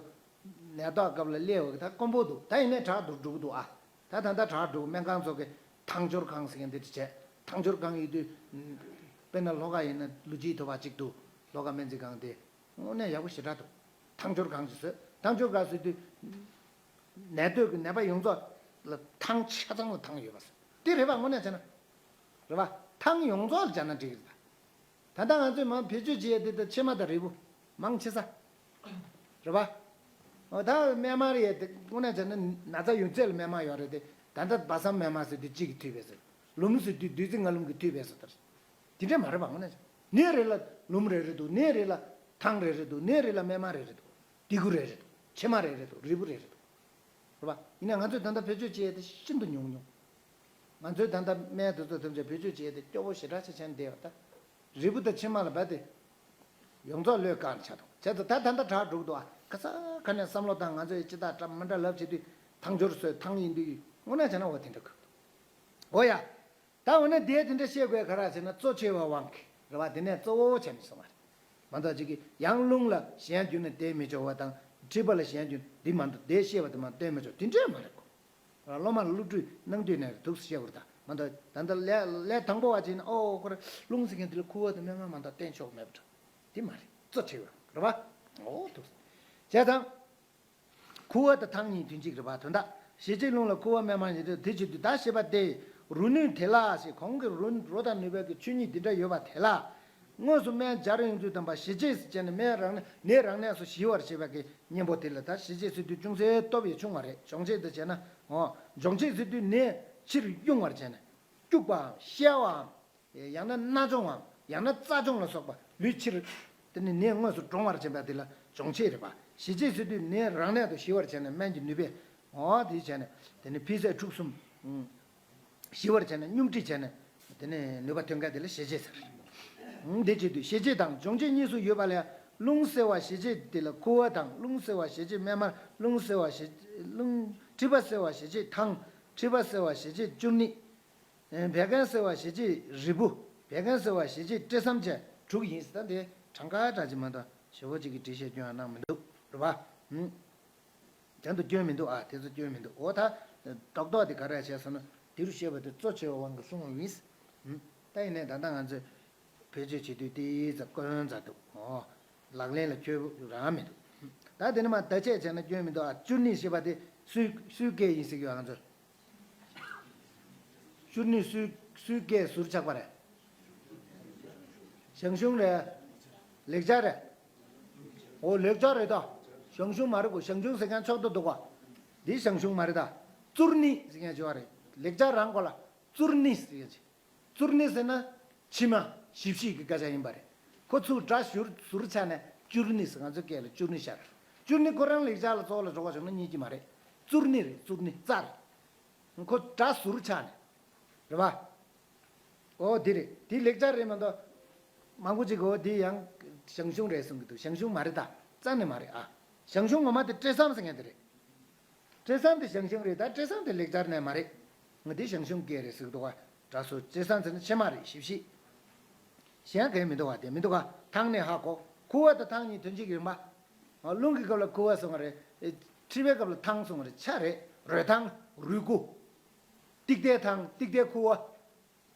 ནད་ཐོག་སྐབས་ལ་སླེབས་པ་གི་ད་དཀོན་པོ་འདུག་ད་ཡིན་ནའི་དྲག་འགྲོ་འགྲོ་གི་འདུག་ཨ། ད་ད་ལྟ་དྲག་འགྲོ་གི། སྨན་ཁང་ཚོ་གི་ཐང་སྦྱོར་ཁང་ཟེར་མཁན་དེ་འདྲ་བྱས། ཐང་སྦྱོར་ཁང་ཡོད་དུས་དཔེར་ན་ལྷོ་ཁ་ཡིན་ན་ལུ་ཅིའི་ཐོ་བ་གཅིག་འདུག་ལྷོ་ཁ་སྨན་རྩིས་ཁང་དེ། དངོས་གནས་ཡག་པོ་ཞེ་དྲག་འདུག་ཐང་སྦྱོར་ཁང་ཞིག་བཟོས། ཐང་སྦྱོར་ཁང་བཟོས་དུས་ནད་སྟོད་ཀྱི་ནད་པ་ཡོངས་རྫོགས་ལ་ཐང་ཆ་ཚང་ལ་ཐང་ཡོད་པ་བཟོས། དེ་རེད་པ། དངོས་གནས་བྱས་ན། རེད་པ། ཐང་ཡོངས་རྫོགས་ལ་སྦྱར་ན་འགྲིག་གི་རེད་ད། ད་ལྟ་ང་ཚོས་མང་བེད་སྤྱོད་བྱེད་ཡས་དེ་ད་ཕྱེ་མ་དང་རིལ་བུ་མང་ཆེ་ས། རེད་པ། འོ་ད་སྨན་མར་ཡས་དེ་དངོས་གནས་བྱས་ན་ན་ཚ་ཡོད་ཚད་ལ་སྨན་མར་ཡོད་རེད་དེ། ད་ལྟ་སྦ་གསང་སྨན་མར་ཟེར་དུས་གཅིག་གིས་འཐུས་པས་ཟེར། ལུམ་ཟེར་དུས་བདུད་རྩི་ང་ལུམ་གྱིས་འཐུས་པས་ཟེར་ལྟར། དེ་འདྲས་མ་རེད་པ། དངོས་གནས་བྱས་ན་ནད་རེ་ལ་ལུམ་རེ་རེ་འདུག་ནད་རེ་ལ་ཐང་རེ་རེ་འདུག་ནད་རེ་ལ་སྨན་མར་རེ་རེ་འདུག་ལྡེ་གུ་རེ་རེ་འདུག་ཕྱེ་མར་རེ་རེ་འདུག་རིལ་བུ་རེ་རེ་འདུག་རེད་པ། ཡིན་ན་ང་ཚོས་ད་ལྟ་བེད་སྤྱོད་བྱེད་ཡས་དེ་ཤིན་ཏུ་ཉུང་ཉུང་། ང་ཚོའི་ད་ལྟ་སྨན་དེ་ཚོ་ཐམས་ཅད་བེད་སྤྱོད་བྱེད་ཡས་དེ་སྐྱོ་བོ་ཞེ་དྲག་ཅིག་ཆགས་བསྡད་ཡོད་ད། རིལ་བུ་དང་ཕྱེ་མར་ལ་བབས་ཏེ། ཡོངས་རྫོགས་བློས་བཀག་ནས་ཆགས་འདུག་བྱས་ཙང་ད་ད་ལྟ་དྲག་འགྲོ་གི་འདུག་ཨ། ག་ས་ག་ནས་བསམ་བློ་བཏང་། ང་ཚོས་ཅི་ལྟར་འདྲ་མི་འདྲ་ལབ་བྱེད་དུས་ཐང་སྦྱོར་བཟོས། ཐང་ཡིན་དུས་དངོས་གནས་བྱས་ན་འོ་དེ་འདྲ་གི་འོ་ཡ། ད་འོ་ན་དེ་དེ་འདྲ་བཤད་དགོས་ག་རེ་ཟེར་ན། གཙོ་ཆེ་བའི་དབང་གིས་རེད་བ། དེ་ནས་གཙོ་བོ་བྱས་ནས་སོང་བ་རེད། མ་གཏོགས་ཅིག་གིས་ཡང་རླུང་ལ་གཞན་འགྱུར་ནས་བསྟན་མི་ཆོག་པ་དང་། མཁྲིས་པ་ལ་གཞན་འགྱུར་འདི་མ་གཏོགས་དེ་བཤད་པ་དེ་མ་བསྟན་མི་ཆོག་དེ་འདྲས་མ་རེད་གོ། སློབ་མ་ལ་སློབ་ཕྲུག་གནང་དུས་ནས་འདུག་སེ་བཤད་དགོས་རེད། ད་མ་གཏོགས་ད་ལྟ་ལས་ལས་དང་པོ་བ་ཅིག་ཡིན་ན། ཨོ་ཁོ་རེ་རླུང་ཟེར་མཁན་དེ་ལ་ཁུ་བ་དང་སྨན་མ་མ་གཏོགས་བསྟན་ཆོག་མེད་པ་འདྲ། དེ་མ་རེད། གཙོ་ཆེ་བའི་དབང་གིས་རེད་བ། འོ་འདུག་སེ་བྱས་ཙང་། ཁུ་བ་དང་ཐང་གཉིས་དོན་གཅིག་རེད་པ། དོན་དག་ཞི་བྱེད་རླུང་ལ་ཁུ་བ་སྨན་མར་ཡིན་ཏེ། དེ་བྱེད་དུས་ད་ཞེས་པ་སྟེ། རོ་ནུས་དེ་ལ་ཞེས། གོང་གི་རོ་རོ་དང་ནུས་པའི་གི་ཆོས་ཉིད་འདི་འདྲ་ཡོད་པ་དེ་ལ། དངོས་སུ་སྨན་སྦྱར་ཡོང་དུས་དམ་པ་ཞི་བྱེད་ཟེར་བྱས་ནས་སྨན་རང་ནས་ནད་རང་གནས་སུ་ཞི་བར་བྱེད་པ་གི་གཉེན་པོ་དེ་ལ། ད་ཞི་བྱེད་ཟེར་དུས་ཅུང་ཟད་སྟོབས་ཡང་ཆུང་བ་རེད། སྦྱོང་བྱེད་དུ་བྱས་ན། འོ་སྦྱོང་བྱེད་ཟེར་དུས་ནད་ཕྱིར་དབྱུང་བར་བྱས་ནས་སྐྱུག་པའམ་བཤལ་བའམ། ཡང་ན་སྣ་སྦྱོང་ངམ། ཡང་ན་རྩ་སྦྱོང་ལ་སོགས་པ་ལུས་ཕྱིར། དེ་ནི་ནད་དངོས་སུ་འདྲོང་བར་བྱེད་པ་དེ་ལ་སྦྱོང་བྱེད་རེད་པ། ཞི་བྱེད་ཟེར་དུས་ནད་རང་གནས་དུ་ཞི་བར་བྱས་ནས་སྨན་གྱི་ནུས་པས། འོ་དེ་བྱས་ནས་དེ་ནི་འཕེལ་ཟད་འཁྲུགས་གསུམ་ཞི་བར་བྱས་ནས་སྙོམས་སྒྲིག་བྱས་ནས། དེ་ནི་ནུས་པ་ཐོན་མཁན་དེ་ལ་ཞི་བྱེད་ཟེར། འདི་བྱེད་དུས་ཞི་བྱེད་དང་སྦྱོང་བྱེད་གཉིས་སུ་ཡོད་པ་ལས། རླུང་བསིལ་བ་ཞི་བྱེད་དེ་ལ་ཁུ་བ་དང་། རླུང་བསིལ་བ་ཞི་བྱེད་སྨན་མར། རླུང་བསིལ་བ་ཞི། རླུང་མཁྲིས་པ་བསིལ་བ་ཞི་བྱེད་ཐང་། མཁྲིས་པ་བསིལ་བ་ཞི་བྱེད་བཅུད་ནི། བད་ཀན་བསིལ་བ་ཞི་བྱེད་རིལ་བུ། བད་ཀན་བསིལ་བ་ཞི་བྱེད་སྤྲེལ་ཟམ་བཅས་དྲུག་ཡིན། ད་དེ་གྲངས་ཀ་འདྲ་ཅིག་མ་གཏོགས་ཞེ་པོ་ཅིག་གི་འགྲེལ་བཤད་སྐྱོན་ཡང་གནང་མི་འདུག་རེད་པ། ཨུམ། དོན་དུ་སྐྱོན་མི་འདུག་ཨ། དེ་ཚོ་སྐྱོན་མི་འདུག་འོ་ད་རྡོག་རྡོག་དེ་ག་རེ་བྱས་སོང་ན། དེ་རུ་བཤད་པ་དེ་གཙོ་ཆེ་བའི་དབང་གིས་གསུངས་པ་ཡིན། ཨུམ། ད་ཡིན་ནའི་ད་ལྟ་ང་ཚོས་བེད་སྤྱོད་བྱེད་དུས་དེའི་ཙམ་དཀོན་ཙམ་འདུག་འོ། ལག་ལེན་ལ་འཁྱོལ་རང་མི་འདུག་ད་དེ་ནི་མ་བརྡ་ཆད་བྱས་ན་སྐྱོན་མི་འདུག་ཨ། བཅུད་ནི་ཞེས་པ་དེ་སུའི་སུའི་སྐད་ཡིན་ཟེར་གྱི་ཡོད། ང་ཚོར་བཅུད་ནི་སུའི་སུའི་སྐད་ཟུར་ཆག་པ་རེད། ཞང་ཞུང་རེད། ལེགས་སྦྱར་རེད། འོ་ལེགས་སྦྱར་རེད་ད། ཞང་ཞུང་མ་རེད་གོ། ཞང་ཞུང་ཟེར་མཁན་ཕྱོགས་མཐོ་འདུག་ག་འདི་ཞང་ཞུང་མ་རེད་ད། བཙུར་ནི་ཟེར་མཁན་ཅིག་ཡོད་རེད། ལེགས་སྦྱར་རང་གོ་ལ་བཙུར་ནི་ཟེར་མཁན་ཅིག་བཙུར་ནི་ཟེར་ན་མཆིལ་མ་ཞིབ་ཞིབ་ཀྱི་སྐད་ཆ་ཡིན་པ་རེད། ཁོ་ཚུར་སྒྲ་ཟུར་ཟུར་ཆག་ནས་བཅུར་ནི་ཟེར། ང་ཚོའི་སྐད་ལ་བཅུར་ནི་ཤར། བཅུར་ནི་ཁོ་རང་ལེགས་སྦྱར་ལ་གཙོ་བོ་ལ་འགྲོ་བ་བྱུང་ན་རྙེད་ཀྱི་མ་རེད། བཙུར་ནི་རེད། བཙུར་ནི་རྩ་རེད། ཁོ་སྒྲ་ཟུར་ཆག་ནས་རེད་པ། ཨོ་འདི་རེད། འདི་ལེགས་སྦྱར་རེད་མ་གཏོགས། མང་པོ་ཅིག་གིས་འོ་འདི་ཡང་ཞང་ཞུང་རེད་གསུང་གི་འདུག་ཞང་ཞུང་མ་རེད་ད། རྩ་ནས་མ་རེད་ཨ། ཞང་ཞུང་ངོ་མ་དེ་སྤྲེལ་ཟམ་ཟེར་མཁན་དེ་རེད། སྤྲེལ་ཟམ་དེ་ཞང་ཞུང་རེད་ད། སྤྲེལ་ཟམ་དེ་ལེགས་སྦྱར་ནས་མ་རེད། ང་འདི་ཞང་ཞུང་སྐད་རེད་ཟེར་གི་འདུག་ག་སྒྲ་ཟུར། སྤྲེལ་ཟམ་ཟེར་ན་མཆིལ་མ་རེད། ཞིབ་ཞིབ། གཞན་གང་མི་འདུག་ག་དེ་མི་འདུག་ག་ཐང་ནི་ཧ་གོ། ཁུ་བ་དང་ཐང་གཉིས་དོན་གཅིག་ཡིན་པ། རླུང་གི་སྐབས་ལ་ཁུ་བ་གསུང་བ་རེད། མཁྲིས་པའི་སྐབས་ལ་ཐང་གསུང་བ་རེད། ཆ་རེད། རུས་ཐང་། རུས་ཁུ། ཏིག་ཏའི་ཐང་། ཏིག་ཏའི་ཁུ་བ།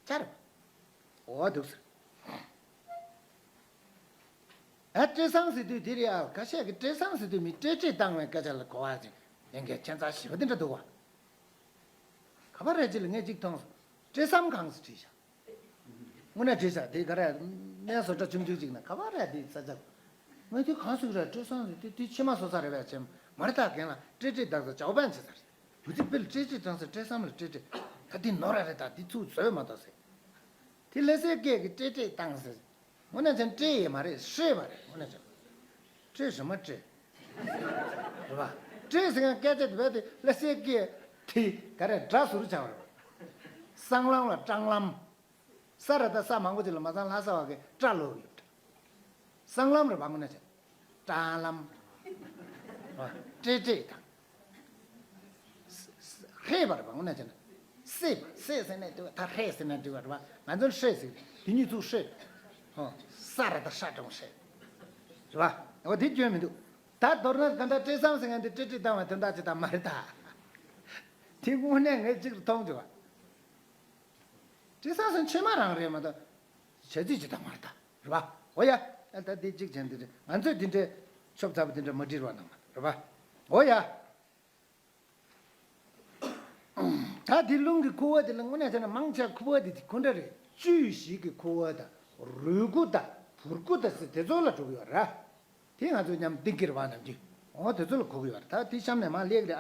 ཆར། འོ་འདུག་ཟེར། ཨ་སྤྲེལ་ཟམ་ཟེར་དུས་དེ་རེད་ཨ། ཁ་ཤས་ཀྱིས་སྤྲེལ་ཟམ་ཟེར་དུས་མི་སྤྲེལ་སྤྲེལ་བཏང་བའི་སྐད་ཆ་ལ་གོ་བ་ཅིག་ཡིན་མཁན་ཁྱད་མཚར་ཞེ་པོ་དེ་འདྲ་འདུག་བ། ག་པར་རེད་ཅིག་ལ་ངས་ཅིག་མཐོང་སོང་། སྤྲེལ་ཟམ་ཁང་ཟེར་བྲིས་ཤག་དངོས་གནས་བྲིས་ཤག་དེ་ག་རེ་སྨན་བཟོ་གྲྭ་ཆུང་ཆུང་ཅིག་ན་ག་པར་རེད་དེ་ས་ཆ། ངས་དེ་གང་ཟེར་གི་རེད། སྤྲེལ་ཟམ་ཟེར་དེ་དེ་ཕྱི་མ་བཟོ་ས་རེད་པས་ཅེས། མ་རེད་ད། རྒན་ལགས་སྤྲེལ་སྤྲེལ་བཏང་ས་ཇའོ་བན་བྱེད་ས་རེད། བུ་ཚ་དཔེ་ལ་སྤྲེལ་སྤྲེལ་བཏང་ས་སྤྲེལ་ཟམ་ལ་སྤྲེལ་སྤྲེལ། ད་འདི་ནོར་ར་རེད་ད། འདི་ཚུར་བཟོས་མ་གཏོགས་ཟེར། དེ་ལྷ་སའི་སྐད་ཀྱི་སྤྲེལ་སྤྲེལ་བཏང་ཟེར། དངོས་གནས་བྱས་ན་སྤྲེལ་ཡས་མ་རེད། སྤྲེལ་བ་རེད། དངོས་གནས་བྱས་ན། སྤྲེལ་རེད་མ་སྤྲེལ། རེད་པ། སྤྲེལ་ཟེར་མཁན་སྐད་ཆ་དེ་བས་དེ་ལྷ་སའི་སྐད་དེ་ག་རེ་སྒྲ་ཟུར་ཆགས་པ་རེད་པ། སྲང་ལམ་ལ་སྤྲང་ལམ། ས་ར་ད་ས་མང་པོ་ཅིག་ལ་མ་ཚང་ལྷ་ས་བ་གི་སྤྲ་ལོག་ཡོད། སྲང་ལམ་རེད་པ། དངོས་གནས་བྱས་ན། སྤྲང་ལམ། སྤྲེལ་སྤྲེལ་དང་། ཧྲེ་བ་རེད་པ། དངོས་གནས་བྱས་ན། སྲེ་བ། སྲེ་ཟེར་ནས་འགྲིག་པ། ད་ཧྲེ་ཟེར་ནས་འགྲིག་པ་རེད་པ། ང་ཚོ་ཧྲེ་ཟེར། དེ་གཉིས་ཚུར་ཧྲེ། ཧོ། ས་ར་ད་ཧྲ་སྤྲང་ཧྲེ། རེད་པ། འོ་དེ་སྐྱོན་མི་འདུག་ད་མདོར་ན་ག་འདྲ་སྤྲེལ་ཟམ་ཟེར་མཁན་དེ་སྤྲེལ་སྤྲེལ་བཏང་བའི་དོན་དག་ཅིག་ད་མ་རེད་ད། དེ་དངོས་གནས་ངས་གཅིག་ཏུ་མཐོང་བྱུང་བ། སྤྲེལ་ཟམ་ཟེར་མཁན་མཆིལ་མ་རང་རེད་མ་གཏོགས། བྱ་རྩིས་ཅི་ལྟར་མ་རེད་ད། རེད་པ། འོ་ཡ། ཨ་ད་འདི་གཅིག་བྱས་འདི་རེད། ང་ཚོས་འདི་འདྲའི་ཆོབ་ཚ་པོ་འདི་འདྲ་མ་འབྲི་རོགས་གནང་། རེད་པ། འོ་ཡ། ད་འདི་རླུང་གི་ཁུ་བ་འདི་ལ་དངོས་གནས་བྱས་ན་མང་ཆེ་ཁུ་བ་འདི་དེ་ཁོ་འདྲ་རེད། བཅུད་བཞི་གི་ཁུ་བ་དང་། རུས་ཁུ་དང་བུར་ཁུ་དང་ཟེར་དེ་ཚོ་ལ་འགྲོ་གི་ཡོད་རེད། དེ་ང་ཚོས་མཉམ་གཏིང་ཁེར་བ་ནམ་རྒྱུན། འོ་དེ་ཚོ་ལ་གོ་གི་ཡོད་རེད། ད་དེ་གཤམ་ནས་མར་སླེབས་རེད་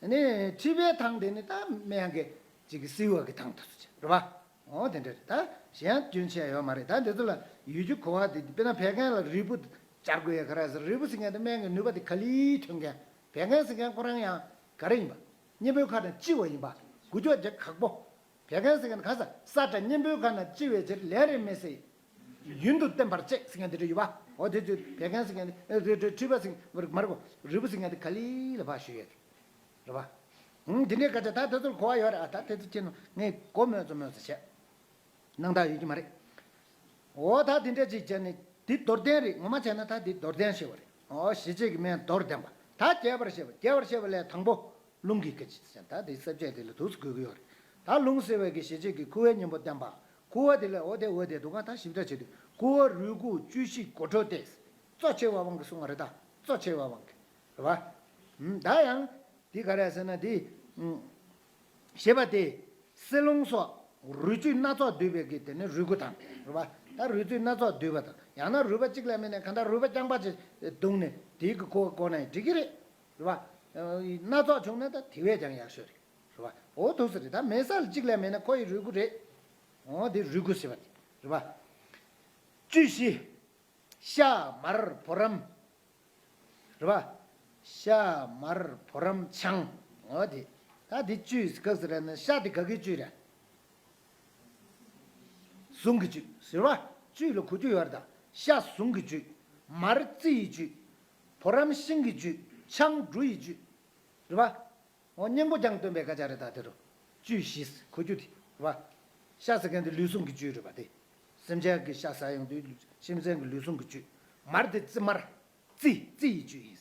ཨ། ནི་མཁྲིས་པའི་ཐང་དེ་ནི་ད་སྨན་གྱི་ཅིག་གི་བསིལ་བ་གི་ཐང་དུ་སུ་བྱེད་རེད་པ། འོ་དེ་འདྲ་རེད། ད་གཞན་སྐྱོན་ཆེ་ཡོད་མ་རེད། ད་དེ་ཚོ་ལ་ཡོད་རྒྱུ་གོ་བ་དེ། དཔེར་ན་བད་ཀན་ལ་རིལ་བུ་སྦྱར་དགོས་ཡ་ག་རེ་ཟེར། རིལ་བུ་ཟེར་མཁན་དེ་སྨན་གྱི་ནུས་པ་དེ་ག་ལེར་ཐོན་མཁན། བད་ཀན་ཟེར་མཁན་ཁོ་རང་ཡང་ག་རེ་ཡིན་པ། གཉེན་པོའི་ཁ་ནས་ལྕི་བ་ཡིན་པ། འགུལ་སྐྱོད་རྒྱག་ཁག་པོ། བད་ཀན་ཟེར་མཁན་ག་ས་ས་ཁྲ་གཉེན་པོའི་ཁ་ནས་ལྕི་བའི་ཕྱིར་ལན་རེ་མི་སྲིད། ཡུན་དུ་བརྟན་པར་བྱེད་ཟེར་མཁན་དེ་འདྲ་ཡོད་པ། འོ་དེ་ཚོས་བད་ཀན་ཟེར་མཁན་དེ་ཨ་རི་རི་མཁྲིས་པ་ཟེར་མཁན་མར་གོ་རུས་པ་ཟེར་མཁན་དེ་ག་ལི་ལ་ཕར་ཞུ་ཡོད་རེད་པ། ཧུམ་འདི་འདྲའི་སྐད་ཆ་ད་དེ་ཚོར་གོ་བ་ཡོད་རེད་ཨ། ད་དེ་ཚོ་ཁྱེད་ནང་ངས་གོ་མོད་ཚོ་མོད་ཚོ་བྱས། སྣང་དག་ཡོད་ཀྱི་མ་རེད། འོ་ད་དེ་འདྲ་ཅིག་བྱས་ནས་འདི་མདོར་བསྟན་རེད། ངོ་མ་བྱས་ན་ད་འདི་མདོར་བསྟན་ཞེས་པ་རེད། འོ་ཞི་བྱེད་ཀྱི་སྨན་མདོར་བསྟན་པ། ད་རྒྱས་པར་བཤད་པ། རྒྱས་པར་བཤད་པ་ལས་དང་པོ་རླུང་གི་སྐད་ཅིག་ཟེར། ད་འདི་གསལ་བྱེད་དེ་ལ་འདུག་སེ་དགོས་ཀྱི་ཡོད་རེད། ད་རླུང་ཟེར་བའི་གི་ཞི་བྱེད་ཀྱི་ཁུ་བའི་གཉེན་པོ་བསྟན་པ། ཁུ་བ་དེ་ལས་འོ་དེ་འོ་དེ་འདུག་ག་ད་ཞིབ་ཕྲ་བྱེད་དུས་ཁུ་བ་རུས་ཁུ་བཅུད་ཞི་དགུ་ཁྲོ་སྟེ། གཙོ་ཆེ་བ་དབང་གིས་གསུངས་པ་རེད་ད། གཙོ་ཆེ་བ་དབང་གིས་རེད་པ། ད་ཡང་། འདི་ག་རེ་ཟེར་ན་འདི། ཞེས་པ་སྟེ། བསིལ་རླུང་སོགས་རུས་བཅུད་སྣ་ཚོགས་འདུས་པའི་གི་དེ་ནི་རུས་ཁུ་དང་རེད་པ། ད་རུས་བཅུད་སྣ་ཚོགས་འདུས་པ་དང་ཡང་ན་རུས་པ་གཅིག་ལས་མེད་ནས་གང་ལྟར་རུས་པ་རྐྱང་པ་ཅིག་བརྡུངས་ནས་དེའི་གི་ཁུ་བ་བསྐོལ་ནས་འགྲིག་གི་རེད། རེད་པ། སྣ་ཚོགས་བྱུང་ན་ད་དེ་བས་ཀྱང་ཡག་ཤོས་རེད། རེད་པ། འོ་འདུག་སེ་རེད། ད་མེ་སལ་གཅིག་ལས་མེད་ན་ཁོ་ཡི་རུས་ཁུ་རེད། འོ་དེ་རུས་ཁུ་ཟེར་བ་དེ་རེད་པ། བཅུད་ཞི། ཤ་མར་བུ་རམ། རེད་པ། ཤ་མར་བུ་རམ་ཆང་། འོ་དེ། ད་དེ་བཅུད་ག་ཟེར་ར་ན་ཤ་དེ་ག་གི་བཅུད་རེད། ཟུངས་ཀྱི་བཅུད་ཟེར་བ། བཅུད་ལ་གོ་རྒྱུ་ཡོད་རེད་ད། ཤ་ཟུངས་ཀྱི་བཅུད། མར་རྩི་ཡི་བཅུད། བུ་རམ་ཤིང་གི་བཅུད། ཆང་འབྲུ་ཡི་བཅུད། རེད་པ། འོ་སྙིང་པོ་རྐྱང་སྟོན་པའི་སྐད་ཆ་རེད་ད་དེ་རུ། བཅུད་ཞི་གོ་རྒྱུ་དེ་རེད་པ། ཤ་ཟེར་མཁན་དེ་ལུས་ཟུངས་ཀྱི་བཅུད་རེད་པ་དེ། སེམས་ཅན་གྱི་ཤ་ཟ་ཡོང་དུས་སེམས་ཅན་གྱི་ལུས་ཟུངས་ཀྱི་བཅུད། མར་དེ་རྩི་མར། རྩི་རྩི་ཡི་བཅུད་ཡིན།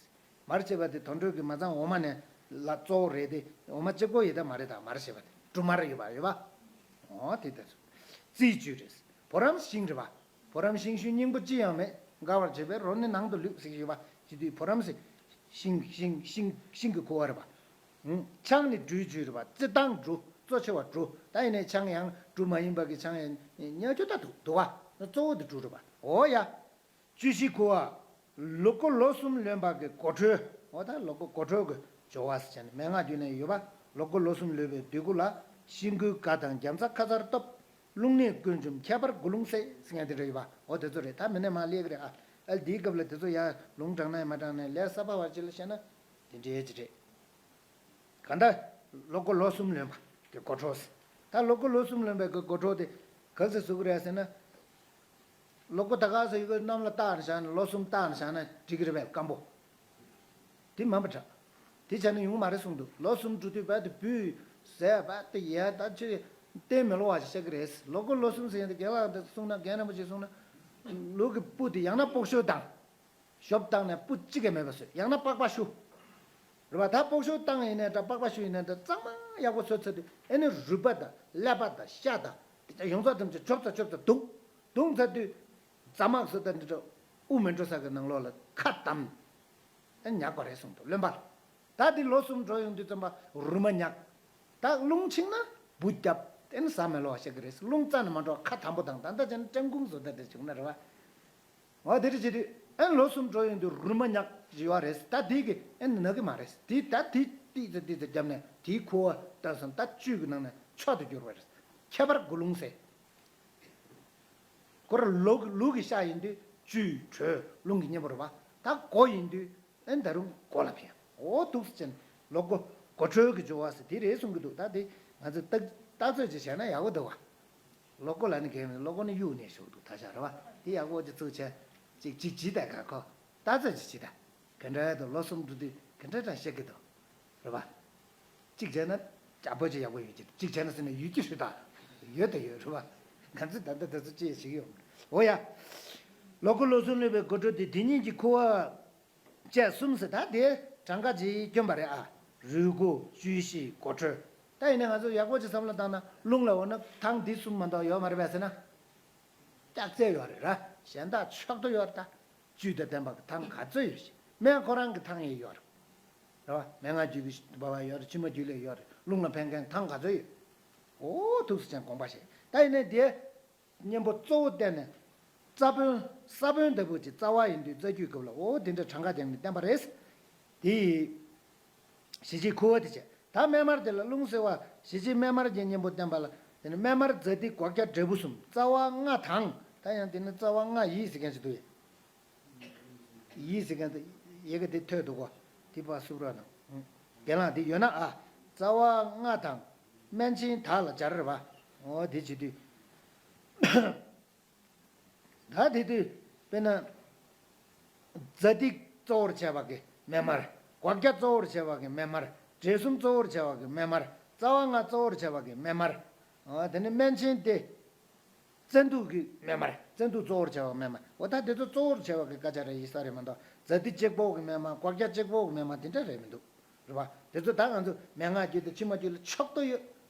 མར་ཅེས་པ་དེ་དོན་གྲུབ་ཀྱི་མ་ཚང་འོ་མ་ནས་ལ་གཙོ་བོ་རེད་དེ་འོ་མ་གཅིག་པོ་ཡིན་ད་མ་རེད་ད། མར་ཅེས་པ་དེ་འབྲུ་མར་ཡོད་པ་ཡོད་པ། འོ་དེ་ལྟར་རྩི་ཡི་བཅུད་རེད། བུ་རམ་ཤིང་རེད་པ། བུ་རམ་ཤིང་ཤུན་སྙིང་པོ་ཅི་ཡང་མེད། འགའ་བར་བྱེད་པས་རོ་ནི་ནང་དུ་ལུས་ཟེར་གྱི་ཡོད་པ། ཅི་དུས་བུ་རམ་ཟེར། ཤིང་ཤིང་ཤིང་ཤིང་གི་ཁུ་བ་རེད་པ། ཆང་ནི་འབྲུའི་བཅུད་རེད་པ། རྩི་དང་འབྲུ་གཙོ་ཆེ་བ་འབྲུ། ད་ཡིན་ནའི་ཆང་ཡང་འབྲུ་མ་ཡིན་པ་གི་ཆང་ཡང་ཉལ་རྒྱུ་ད་འདུག་འདུག་པ། གཙོ་བོ་དེ་འབྲུ་རེད་པ། འོ་ཡ། བཅུད་ཞི་ཁུ་བ། ལོ་ཀུ་ལོ་གསུམ་ལོན་པ་གི་གོ་འཕྲོད། འོ་ད་ལོ་ཀུ་གོ་འཕྲོད་ཀྱི་སྦྱོར་བ་ཟེར་བྱས་ནས་མན་ངག་རྒྱུད་ནས་ཡོད་པ། ལོ་ཀུ་ལོ་གསུམ་ལོན་པའི་དུས་ཀུན་ལ་ཤིང་ཀུན་སྒ་དང་རྒྱ་མཚོ་ཁ་མཚར་སྟོབས། རླུང་ནད་ཀུན་འཇོམས་ཁྱད་པར་དགུ་རླུང་སེལ་ཟེར་མཁན་དེ་འདྲ་ཡོད་པ། འོ་དེ་ཚོ་རེད། ད་མི་ནས་མ་ལས་ཀྱི་རེད་ཨ། ཨ་འདིའི་སྐབས་ལ་དེ་ཚོ་ཡང་ལུང་དྲངས་ན་ཡང་མ་དྲངས་ན་ཡང་ལས་གསར་པ་བར་ཅིག་ལ་བཤད་ན་དེ་འདྲའི་ཅིག་རེད། གང་ལྟར་ལོ་ཀུ་ལོ་གསུམ་ལོན་པ་གི་གོ་འཕྲོད། ད་ལོ་ཀུ་ལོ་གསུམ་ལོན་པའི་གི་གོ་འཕྲོད་དེ་ག་ཚོད་བཟོ་གི་རེད་ཟེར་ན། ལོ་ཀུ་ད་ག་ཚོད་ཡོད་གི་གནམ་ལ་བཏགས་ནས་བཞག་ནས་ལོ་གསུམ་བཏགས་ནས་བཞག་ན་འགྲིག་གི་རེད་པས་སྐམ་པོ། དེ་མིན་པ་འདྲ། དེ་བྱས་ན་ཡོང་གི་མ་རེད་གསུངས་འདུག་ལོ་གསུམ་འགྲོ་དུས་རྦད་དེ་སྦུས་ཟས་རྦད་དེ་ཡས་ད་ཆོས་གཏན་མི་སློག་པ་ཞིག་བཤད་ཀྱི་རེད། ལོ་ཀུ་ལོ་གསུམ་ཟེར་ཡས་དེ་རྒན་ལགས་དེ་གསུངས་ན་རྒན་རིན་པོ་ཆེས་གསུངས་ན། ལུག་གི་སྤུ་དེ་ཡང་ན་སྤོག་ཤུ་དང་། ཞོབ་བཏང་ནས་སྤུ་གཅིག་ཀྱང་མེད་པ་བཟོས། ཡང་ན་པགས་པ་བཤུ། རེད་པ། ད་སྤོག་ཤུ་བཏང་ཡིན་ནའི་འདྲ་པགས་པ་བཤུ་ཡིན་ནའི་འདྲ་གཙང་མ་ཡག་པོ་བཟོས་ཚར་དུས་ཨེ་ནི་རུས་པ་དང་ཀླད་པ་དང་ཤ་དང་དེ་ཚོ་ཡོངས་རྫོགས་ཐམས་ཅད་ཆོབ་ཚ་ཆོབ་ཚ་བརྡུངས། བརྡུངས་ཚར་དུས་རྫ་དམག་བཟོས་ད་འདི་འདྲ་དབུགས་མི་འགྲོ་ས་གི་ནང་ལོགས་ལ་ཁ་བསྡམས། ཨེ་ཉག་པ་རེད་གསུངས་འདུག་རློན་པ་ལ། ད་འདི་ལོ་གསུམ་འགྲོ་ཡོང་དུས་ཙམ་པ་རུ་མ་ཉག་ད་རླུང་ཆིངས་ན་འབུ་རྒྱབ་ཨེ་ནི་ཟ་མི་སློག་བཤད་ཀྱི་རེད། རླུང་རྩ་ནས་མ་འགྲོ་ཁ་དམ་པོ་དང་ད་ལྟ་བྱས་ན་ཀྲན་ཀུང་བཟོ་ད་འདྲ་བྱུང་ན་རེད་པ། འོ་དེ་འདྲ་བྱེད་དུས་ཨན་ལོ་གསུམ་འགྲོ་ཡོང་དུས་རུ་མ་ཉག་ཅིག་ཡོད་རེད། ད་དེ་གི་ཨན་ན་གི་མ་རེད། དེ་ད་དེ་ཏིག་ཙེ་ཏིག་ཙེ་བརྒྱབ་ནས་དེའི་ཁུ་བ་ད་སོང་ད་བཅུད་ཀྱི་ནང་ནས་མཆོག་ཏུ་གྱུར་བ་རེད། ཁྱད་པར་དགུ་རླུང་སེལ། ཁོ་ར་ལུག་ལུག་གི་ཤ་ཡིན་དུས་བཅུད་དྲོད་རླུང་གི་གཉེན་པོ་རེད་པ། ད་སྒོ་ཡིན་དུས་ཨན་ད་རུང་སྒོ་ལ་ཕན། འོ་འདུག་སེ་བྱས་ནས་ལོ་སྒོ་སྒོ་འཕྲོད་ཀྱི་སྦྱོར་བ་ཟེར་དེ་རེད་གསུང་གི་འདུག་ད་དེ་ང་ཚོས་ལྟ་ལྟ་ཚོད་ཅིག་བྱས་ན་ཡག་པོ་འདུག་བ། ལོ་སྒོ་ལ་ནི་གལ་མེད། ལོ་སྒོ་ནི་གཡུག་ནས་ཞོག་འདུག་ད་ཆ་རེད་བ། དེ་ཡག་པོ་ཅིག་བཙུགས་བྱས། ཅིག་ཅིག་ཅིག་ད་ག་ཁོ། ད་ཚོད་ཅིག་ཅིག་ད། ག་འདྲ་ཡ་དང་ལོ་གསུམ་འགྲོ་དུས་ག་འདྲ་དང་བཤད་ཀྱི་འདུག་རེད་བ། གཅིག་བྱས་ན་ཅག་པོ་ཅིག་ཡག་པོ་ཡོད་ཀྱི། གཅིག་བྱས་ན་ཟེར་ན་ཡོད་ཀྱི་ཞུ་ད། ཡོད་དང་ཡོད་རེད་བ། ང་ཚོས་ད་ལྟ་ད་ཚོད་ཅི་ཡང་བྱེད་ཀྱི་ཡོད་མ་རེད། འོ་ཡ། ལོ་སྒོ་ལོ་གསུམ་ལོན་པའི་སྒོ་འཕྲོད་དེ་དེ་ཉིད་ཀྱི་ཁུ་བ། བཅས་གསུམ་ཟེར་ད་དེ་གྲངས་ཀ་ཅིག་བསྐྱོན་པ་རེད་ཨ། རུས་ཁུ་བཅུད་ཞི་སྒོ་འཕྲོད། ད་ཡིན་ནའི་ང་ཚོ་ཡག་པོ་ཅིག་བསམ་བློ་བཏང་ན་རླུང་ལ་འོ་ན་ཐང་འདི་གསུམ་མ་གཏོགས་ཡོད་མ་རེད་པས་ཟེར་ན། སྐྱག་རྫས་ཡོད་རེད་ར། གཞན་དག་མཆོག་ཏུ་ཡོད་རེད་ད། བཅུད་དང་ལྡན་པ་གི་ཐང་ག་ཚོད་ཡོད་ཤི། སྨན་ཁོ་རང་གི་ཐང་ཡང་ཡོད་རེད། རེད་བ། མན་ངག་རྒྱུད་ཀྱི་བ་བ་ཡོད་རེད། ཕྱི་མ་རྒྱུད་ལ་ཡོད་རེད། རླུང་ལ་ཕན་མཁན་ཐང་ག་ཚོད་ཡོད། འོ་ཐུགས་སུ་ཅན་དགོངས་པ་བཞེས། ད་ཡིན་ནའི་དེ། གཉེན་པོ་གཙོ་བོ་བསྟན་ནས། རྩ་བོན་ས་བོན་ལྟ་བུ་ཅིག་རྩ་བ་ཡིན་དུས་རྩ་རྒྱུད་སྐབས་ལ་འོ་དེ་འདྲ་གྲངས་ཀ་རྒྱག་ནས་བསྟན་པ་རེད། དེ་ཡིས། ཞི་བྱེད་ཁུ་བ་དེ་བྱས། ད་སྨན་མར་དེ་ལ་རླུང་སེལ་བ་ཞི་བྱེད་སྨན་མར་གྱི་གཉེན་པོ་བསྟན་པ་ལ་དེ་ནི་སྨན་མར་ཛ་ཏི་སྒོག་སྐྱ་འབྲས་བུ་གསུམ་རྩ་བ་ལྔ་དང་ད་ཡང་དེ་ནི་རྩ་བ་ལྔ་ཡིས་ཟེར་མཁན་ཞིག་འདུག་ཡ། ཡིས་ཟེར་མཁན་དེ་ཡི་གེ་དེ་ཐོས་འདུག་གོ། དེ་པ་སུབ་ར་ན། རྒན་ལགས་དེ་ཡོད་ན་ཨ། རྩ་བ་ལྔ་དང་སྨན་ཆེན་དག་ལ་སྦྱར་རེད་བ། འོ་དེ་བྱེད་དུས། ད་དེ་དུས་དཔེར་ན། ཛ་ཏི་གཙོ་བོར་བྱས་པ་གི་སྨན་མར། སྒོག་སྐྱ་གཙོ་བོར་བྱས་པ་གི་སྨན་མར། འབྲས་གསུམ་གཙོ་བོར་བྱས་པ་གི་སྨན་མར། རྩ་བ་ལྔ་གཙོ་བོར་བྱས་པ་གི་སྨན་མར། འོ་དེ་ནི་སྨན་ཆེན་དེ། བཙན་དུག་གི་སྨན་མར། བཙན་དུག་གཙོ་བོར་བྱས་པ་སྨན་མར། འོ་ད་དེ་ཚོ་གཙོ་བོར་བྱས་པ་གི་སྐད་ཆ་རེ་ཡིན་ས་རེད་མ་གཏོགས། ཛ་ཏི་གཅིག་པོ་གི་སྨན་མར། སྒོག་སྐྱ་གཅིག་པོ་གི་སྨན་མར་དེ་འདྲ་རེད་མི་འདུག་རེད་པ། དེ་ཚོ་ད་ང་ཚོ་མན་ངག་རྒྱུད་དང་ཕྱི་མ་རྒྱུད་ལ་ཕྱོགས་གཏོགས་ཡོད།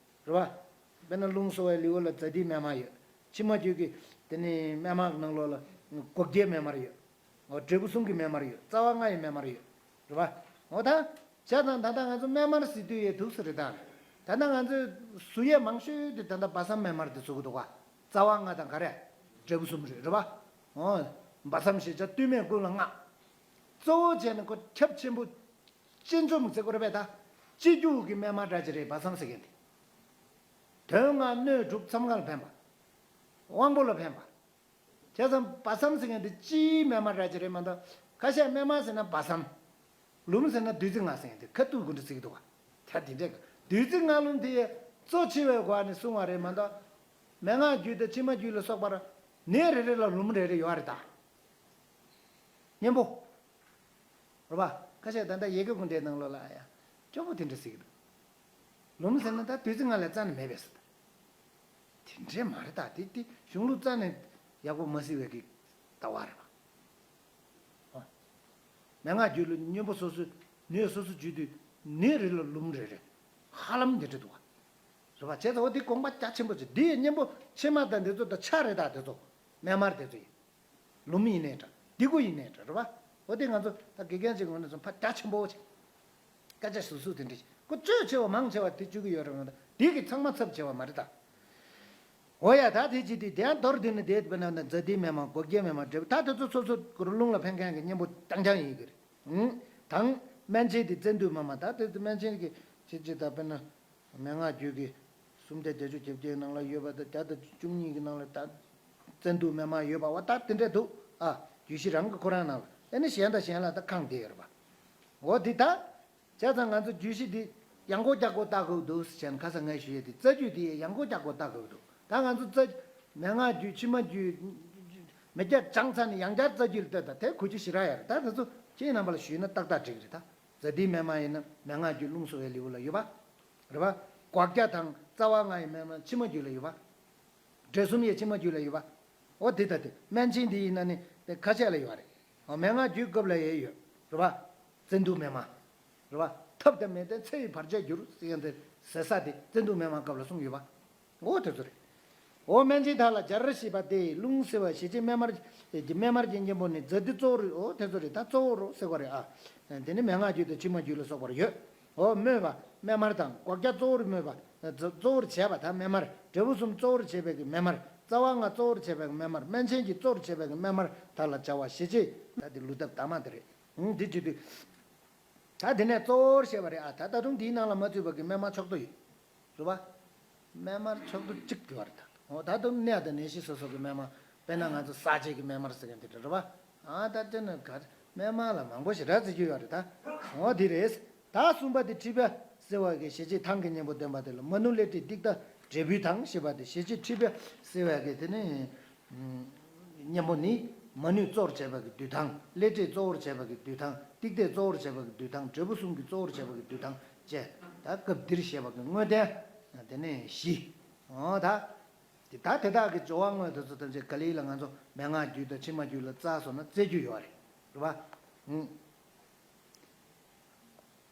རེད་པ། དཔེར་ན་རླུང་གསོ་བའི་ལེའུ་ལ་ཛ་ཏིའི་སྨན་མར་ཡོད། ཕྱི་མ་རྒྱུད་ཀྱི་དེ་ནི་སྨན་མར་གྱི་ནང་ལོགས་ལ་སྒོག་སྐྱའི་སྨན་མར་ཡོད། འོ་འབྲས་བུ་གསུམ་གྱི་སྨན་མར་ཡོད། རྩ་བ་ལྔ་ཡི་སྨན་མར་ཡོད། རེད་པ། འོ་ད། བྱས་ཙང་ད་ལྟ་ང་ཚོ་སྨན་མར་ཟེར་དུས་ཡས་འདུག་ས་རེད་ད། ད་ལྟ་ང་ཚོས་ཟུར་ཡས་མང་ཤོས་དེ་ད་ལྟ་སྦ་གསང་སྨན་མར་དེ་ཟུར་གི་འདུག་ག། རྩ་བ་ལྔ་དང་ག་རེ། འབྲས་བུ་གསུམ་རེད། རེད་པ། འོ། སྦ་གསང་ཞེས་བྱ་བསྟུད་མའི་ཀུན་ལ་ལྔ། གཙོ་བོ་བྱས་ནས་ཁོ་ཁྱབ་ཆེན་པོ། སྤྱི་འཇོམས་ཟེར་དགོས་རེད་པས་ད། སྤྱི་རྒྱུད་ཀྱི་སྨན་མར་འདྲ་ཅིག་རེད། སྦ་གསང་ཟེར་མཁན་དེ། དོན་ལྔ་སྣོད་དྲུག་མཚམས་ཁང་ལ་ཕན་པ། དབང་པོ་ལ་ཕན་པ། བྱས་ཙང་སྦ་གསང་ཟེར་མཁན་དེ་སྤྱིའི་སྨན་མར་འདྲ་ཅིག་རེད་མ་གཏོགས། ཁ་ཤས་སྨན་མར་ཟེར་ན་སྦ་གསང་། ལུམ་ཟེར་ན་བདུད་རྩི་ལྔ་ཟེར་མཁན་དེ་ཁ་ཐུག་གུ་འདྲ་ཟེར་གི་འདུག་ག། ད་དེ་འདྲས་གི་བདུད་རྩི་ལྔ་ལུམ་དེ་གཙོ་ཆེ་བའི་སྒོ་ནས་གསུངས་པ་རེད་མ་གཏོགས། མན་ངག་རྒྱུད་དང་ཕྱི་མ་རྒྱུད་ལ་སོགས་པར། ནད་རེ་རེ་ལ་ལུམ་རེ་རེ་ཡོད་རེད་ད། གཉེན་པོ། རེད་པ། ཁ་ཤས་ད་ལྟ་ཡ་གི་གུང་སྒྲའི་ནང་ལོགས་ལ་ཡ། སྐྱོ་པོ་དེ་འདྲ་ཟེར་གི་འདུག་ལུམ་ཟེར་ན་ད་བདུད་རྩི་ལྔ་ལས་རྩ་ནས་མེད་པས་ཟེར། དེ་འདྲས་མ་རེད་ད། དེ་དེ་གཞུང་ལུགས་རྩ་ནས་ཡག་པོ་མ་གཟིགས་པའི་གི་ལྟ་བ་རེད་པ། ཨོ། མན་ངག་རྒྱུད་ལ་གཉེན་པོ་སོ་སོའི་ནད་སོ་སོ་བརྗོད་དུས་ནད་རེ་ལ་ལུམ་རེ་རེ། ཧ་ལམ་འདི་འདྲ་འདུག་ག། རེད་པ། བྱས་ཙང་འོ་དེ་དགོངས་པ་རྒྱ་ཆེན་པོ་ཅིག་འདི་ཡི་གཉེན་པོ་ཕྱི་མ་དང་འདི་ཚོ་དང་ཆ་རེད་ད། དེ་ཚོ་སྨན་མར་དེ་ཚོ་ཡིན། ལུམ་ཡིན་ནའི་འདྲ། ལྡེ་གུ་ཡིན་ནའི་འདྲ། རེད་པ། འོ་དེ་ང་ཚོ་ད་དགེ་རྒན་གཅིག་ངོས་ནས་བཟུང་ཕ་རྒྱ་ཆེན་པོ་ཅིག་སྐད་ཆ་ཟུར་ཟུར་དེ་འདྲ་ཞིག་ཁོ་སྤྱོད་ཆེ་བ་མང་ཆེ་བ་དེ་བཅུག་གི་ཡོད་རེད་མ་གཏོགས་དེ་གི་ཚང་མ་ཚབ་ཆེ་བ་མ་རེད་ད། འོ་ཡ། ད་དེ་ཅི་དེ་དེ་ཡང་མདོར་བསྡུས་ནས་དེ་དཔེར་ན་ཛ་ཏིའི་སྨན་མར། སྒོག་སྐྱའི་སྨན་མར། འབྲས་བུ། ད་དེ་ཚོ་སོ་སོ་རླུང་ལ་ཕན་མཁན་གྱི་གཉེན་པོ་རྐྱང་རྐྱང་ཡིན་གྱི་རེད། ཨང་། དང་། སྨན་ཆེན་དེ་བཙན་དུག་སྨན་མར། ད་དེ་ཚོ་སྨན་ཆེན་གྱི་ཅི་ཅི་ད་དཔེར་ན། མན་ངག་རྒྱུད་ཀྱི་སུམ་སྡེ་བརྒྱད་ཅུ་གྱ་བརྒྱད་ནང་ལ་ཡོད་པ་དང་། བརྒྱ་དང་བཅུ་གཉིས་ཀྱི་ནང་ལ་ད་བཙན་དུག་སྨན་མར་ཡོད་པ་བ་ད་དེ་འདྲ་འདུག་ཨ། རྒྱུད་བཞི་རང་གི་ཁོ་རང་ནང་ལ། ཨེ་ནི་གཞན་དང་གཞན་ལ་ད་ཁེངས་བསྡད་ཡོད་རེད་པ། འོ་འདི་ད། བྱས་ཙང་ང་ཚོ་རྒྱུད་བཞི་འདི་ཡང་སྒོ་རྒྱག་སྒོ་ལྟ་དགོས་འདུག་ཟེར་བྱས་ན། ཁ་སང་ངས་ཞུ་ཡས་དེ་རྩ་རྒྱུད་དེ་ཡང་སྒོ་རྒྱག་སྒོ་ལྟ་དགོས་འདུག་ད་ང་ཚོ་རྩ། མན་ངག་རྒྱུད། ཕྱི་མ་རྒྱུད། མི་བརྒྱ་སྦྱངས་ཚར་ནས་ཡང་བསྐྱར་རྩ་རྒྱུད་ལ་ལྟོས་དང་། དེ་གོ་རྒྱུ་ཞེ་དྲག་ཡོད་རེད། ད་ང་ཚོ་ཁྱེད་རྣམ་པ་ལ་ཞུས་ན་ཏག་ཏག་འགྲིག་གི་རེད་ད། ཛ་ཏིའི་སྨན་མར་ཡིན་ན་མན་ངག་རྒྱུད་རླུང་གསོ་བའི་ལེའུ་ལ་ཡོད་པ། རེད་པ། སྒོག་སྐྱ་དང་རྩ་བ་ལྔ་ཡི་སྨན་མར་ཕྱི་མ་རྒྱུད་ལ་ཡོད་པ། འབྲས་གསུམ་ཡི་ཕྱི་མ་རྒྱུད་ལ་ཡོད་པ། འོ་དེ་ལྟ་སྟེ། སྨན་ཆེན་འདི་ཡིན་ན་ནི་དེ་ཁ་ཤས་ལ་ཡོད་རེད། འོ་མན་ངག་རྒྱུད་སྐབས་ལ་ཡང་ཡོད་རེད་པ། བཙན་དུག་སྨན་མར། རེད་པ། ཐབས་དང་མི་ལྡན་ཚེ་ཡི་བར་ཆད་འགྱུར་ཟེར་ཡང་དེ་ཟེར་ས་དེ་བཙན་དུག་སྨན་མར་སྐབས་ལ་གསུངས་ཡོད་པ། འོ་དེ་ཚོ་རེད། འོ་སྨན་ཆེན་དག་ལ་སྦྱར་ཞེས་པ་སྟེ། རླུང་གསོ་བའི་ཞི་བྱེད་སྨན་མར་གྱི་སྨན་མར་གྱི་གཉེན་པོ་ནི་ཛ་ཏི་གཙོ་བོ་རེད། འོ་དེ་ཚོ་རེད། ད་གཙོ་བོ་རུ་ཟེར་བ་རེད་ཨ། དེ་ནི་མན་ངག་རྒྱུད་དང་ཕྱི་མ་རྒྱུད་ལ་སོགས་པར་ཡོད། འོ་སྨོས་པ་སྨན་མར་དང་སྒོག་སྐྱ་གཙོ་བོར་སྨོས་པ། གཙོ་བོར་བྱས་པ་དང་སྨན་མར། འབྲས་བུ་གསུམ་གཙོ་བོར་བྱས་པའི་གི་སྨན་མར། རྩ་བ་ལྔ་གཙོ་བོར་བྱས་པའི་གི་སྨན་མར། སྨན་ཆེན་གྱི་གཙོ་བོར་བྱས་པའི་གི་སྨན་མར་དག་ལ་སྦྱར་བ་ཞི་བྱེད། ད་དེ་ལུས་ཐབས་དྭངས་མ་དེ་རེད། འདི་བྱེད་དུས། ད་དེ་ནས་གཙོ་བོར་བཤད་པ་རེད་ཨ། ད་ད་དུང་འདིའི་ནང་ལ་མ་ཚུད་པ་གི་སྨན་མར་ཕྱོགས་བསྡུ་ཡོད། རེད་པ། སྨན་མར་ཕྱོགས་བསྡུ་གཅིག་ཡོད་རེད་ད། འོ་ད་དུང་ནད་དང་ནད་གཞི་སོ་སོ་གི་སྨན་མར། དཔེར་ན་ང་ཚོ་ཟ་བྱེད་ཀྱི་སྨན་མར་ཟེར་མཁན་དེ་འདྲ་རེད་པ། ཨ་ད་དེ་ནི་ག་སྨན་མར་ལ་མང་པོ་ཞེ་དྲག་བརྩི་རྒྱུ་ཡོད་རེད་ད། འོ་དེ་རེད། ད་གསུམ་པ་དེ་མཁྲིས་པ་སེལ་བ་གི་ཞི་བྱེད་ཐང་གི་གཉེན་པོ་བསྟན་པ་དེ་ལ། མ་ནུ་ལེ་ཏྲི་ཏིག་ཏ་འབྲས་བུའི་ཐང་ཞེས་པ་དེ་ཞི་བྱེད་མཁྲིས་པ་སེལ་བ་གི་དེ་ནི། གཉེན་པོ་ནི། མ་ནུས་གཙོ་བོར་བྱས་པ་གི་བདུད་ཐང་། ལེ་ཏྲི་གཙོ་བོར་བྱས་པ་གི་བདུད་ཐང་། ཏིག་ཏའི་གཙོ་བོར་བྱས་པ་གི་བདུད་ཐང་། འབྲས་བུ་གསུམ་གྱི་གཙོ་བོར་བྱས་པ་གི་བདུད་ཐང་བཅས། ད་སྐབས་འདིར་བཤད་པ་གི་དངོས་བསྟན་དེ་ནས་བཞི། འོ་ད། དེ་ད་དེ་དག་གི་སྦྱོར་བ་དངོས་དེ་ཚོ་ཐམས་ཅད་ག་ལེ་ལ་ང་ཚོ་མན་ངག་རྒྱུད་དང་ཕྱི་མ་རྒྱུད་ལ་བཙལ་སོང་ན་བཙལ་རྒྱུ་ཡོད་རེད། རེད་པ།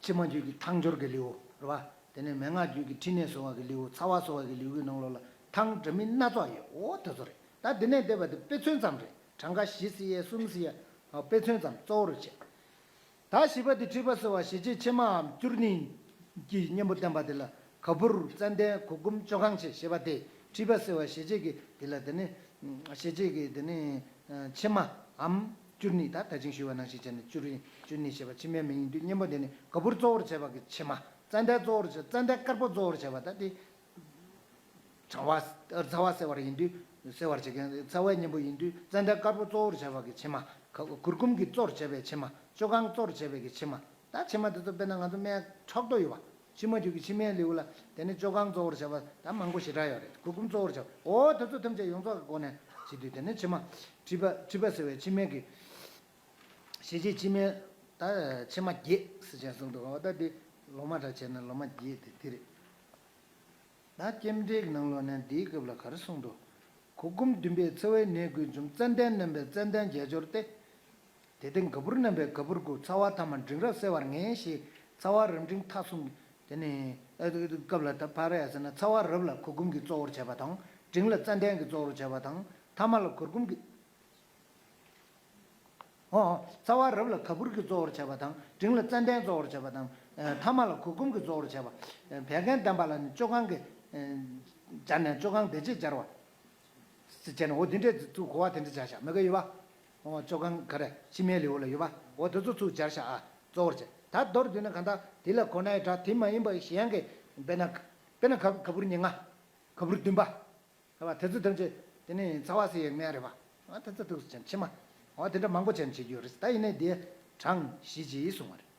ཕྱི་མ་རྒྱུད་ཀྱི་ཐང་སྦྱོར་གྱི་ལེའུ་རེད་པ། དེ་ནས་མན་ངག་རྒྱུད་ཀྱི་མཁྲིས་ནད་གསོ་བ་གི་ལེའུ། ཚ་བ་གསོ་བ་གི་ལེའུ་གི་ནང་ལོགས་ལ་ཐང་འདྲ་མིན་སྣ་ཚོགས་ཡོད། འོ་དེ་ཚོ་རེད། ད་འདི་ནས་འདས་པ་དེ་དཔེ་མཚོན་ཙམ་རེད། གྲངས་ཀ་བཞི་ཟེར་ཡས་གསུམ་ཟེར་ཡས་དཔེ་མཚོན་ཙམ་གཙོ་བོ་རུ་བྱས། ད་བཞི་པ་དེ་མཁྲིས་པ་སེལ་བ་ཞི་བྱེད་ཕྱེ་མའམ་སྐྱུར་ནད་ཀྱི་གཉེན་པོ་བསྟན་པ་དེ་ལ། ག་བུར་ཙན་དན་གུར་གུམ་བཅོ་ཁང་ཆེ་ཞེས་པ་སྟེ། མཁྲིས་པ་སེལ་བ་ཞི་བྱེད་ཀྱི་དེ་ལ་དེ་ནི། ཞི་བྱེད་ཀྱི་དེ་ནི། ཕྱེ་མའམ་སྐྱུར་ནད། ད་ད་ཅིང་ཞུས་པ་ནང་བཞིན་བྱས་ནས་སྐྱུར་སྐྱུར་ནད་ཞེས་པ་ཕྱེ་མའི་མིང་ཡིན་དུས། གཉེན་པོ་དེ་ནི་ག་བུར་གཙོ་བོར་བྱས་པ་གི་ཕྱེ་མ། ཙན་དན་གཙོ་བོར་བྱས། ཙན་དན་དཀར་པོ་གཙོ་བོར་བྱས་པ་ད་དེ། གྲང་བ། རྩ་བ་སེལ་བར་ཡིན་དུས། སེལ་བར་བྱེད་མཁན་ཚ་བའི་གཉེན་པོ་ཡིན་དུས། ཙན་དན་དཀར་པོ་གཙོ་བོར་བྱས་པ་གི་ཕྱེ་མ། ག་གུར་གུམ་གྱི་གཙོར་བྱས་པའི་ཕྱེ་མ། བཅོ་ཁང་གཙོར་བྱས་པའི་གི་ཕྱེ་མ། ད་ཕྱེ་མ་དེ་ཚོ་དཔེར་ན་ང་ཚོ་སྨན་ཕྲག་དོག་ཡོད་པ། ཕྱི་མ་རྒྱུད་ཀྱི་ཕྱེ་མའི་ལེའུ་ལ་དེ་ནི་བཅོ་ཁང་གཙོ་བོར་བྱས་པ་ད་མང་པོ་ཞེ་དྲག་ཡོད་རེད། གུར་གུམ་གཙོ་བོར་བྱས་པ། འོ་དེ་ཚོ་ཐམས་ཅད་ཡོངས་རྫོགས་ཀྱི་སྒོ་ནས་བྱེད་དུས། དེ་ནི་ཕྱེ་མ། མཁྲིས་པ། མཁྲིས་པ་སེལ་བའི་ཕྱེ་མའི་གི། ཞེས་བྱའི་ཕྱི་མའི་ད་ཕྱི་མ་བརྒྱད་ཟེར་བྱས་གསུངས་འདུག་འོ་ད་འདི་ལོག་མ་འདྲ་བྱས་ན་ལོག་མ་བརྒྱད་དེ་དེ་རེད། ད་རྟེན་འབྲེལ་གྱི་ནང་ལོགས་ནས་འདིའི་སྐབས་ལ་ག་རེ་གསུངས་འདུག་གུར་གུམ་བདུན་པའི་ཚ་བའི་ནད་ཀུན་འཇོམས། ཙན་དན་རྣམ་པའི་ཙན་དན་རྒྱས་སྦྱོར་ཏེ། དེ་སྟེང་ག་བུར་རྣམ་པའི་ག་བུར་དགུ། ཚ་བ་ཐ་མ་འབྲིང་རབ་སེལ་བར་ངེས། ཞེས་ཚ་བ་རབ་འབྲིང་ཐ་གསུམ། དེ་ནས་ཨ་སྐབས་ལ་ད་ཕར་ཡ་ཟེར་ན་ཚ་བ་རབ་ལ་གུར་གུམ་གྱིས་གཙོ་བོར་བྱས་པ་དང་། འབྲིང་ལ་ཙན་དན་གྱིས་གཙོ་བོར་བྱས་པ་དང་། ཐ་མ་ལ་གུར་གུམ་གྱིས། ཨོ། ཚ་བ་རབ་ལ་ག་བུར་གྱིས་གཙོ་བོར་བྱས་པ་དང་། འབྲིང་ལ་ཙན་དན་གཙོ་བོར་བྱས་པ་དང་། ཨ་ཐ་མ་ལ་གུར་གུམ་གྱིས་གཙོ་བོར་བྱས་པ། ཨ་བད་ཀན་ལྡན་པ་ལ་ནི་བཅོས་ཁང་གི་ཨ་སྦྱར་ནས་བཅོས་ཁང་བདེ་བྱེད་སྦྱར་བ། ཟེར་བྱས་ནས་འོ་དེ་འདྲས་ཚུར་གོ་བ་དེ་འདྲས་སྦྱར་བཞག་མི་དགོས་ཡོད་པ། འོ་བཅོས་ཁང་ག་རེ་ཕྱི་མའི་ལེའུ་ལ་ཡོད་པ། འོ་དེ་ཚོ་ཚུར་སྦྱར་བཞག་ཨ་གཙོ་བོར་བྱས། ད་མདོར་བསྡུས་ན་གང་ལྟར་དེ་ལ་གོ་ནའི་འདྲ། དེ་མ་ཡིན་པ་གཞན་གྱི་དཔེར་ན་དཔེར་ན་ག་ག་བུར་ཉེར་ལྔ། ག་བུར་བདུན་པ། རེད་པ། དེ་ཚོ་ཐམས་ཅད་དེ་ནི་ཚ་བ་སེལ་ཡས་སྨན་རེད་པ། ཨ་དེ་ཚོ་ཐུགས་སུ་ཆེན་ཕྱི་མ། འོ་དེ་འདྲ་མང་པོ་ཅན་བྱེད་རྒྱུ་རེད། ད་ཡིན་ནའི་འདི་གྲངས་བཞི་ཅིག་གསུངས་པ་རེད།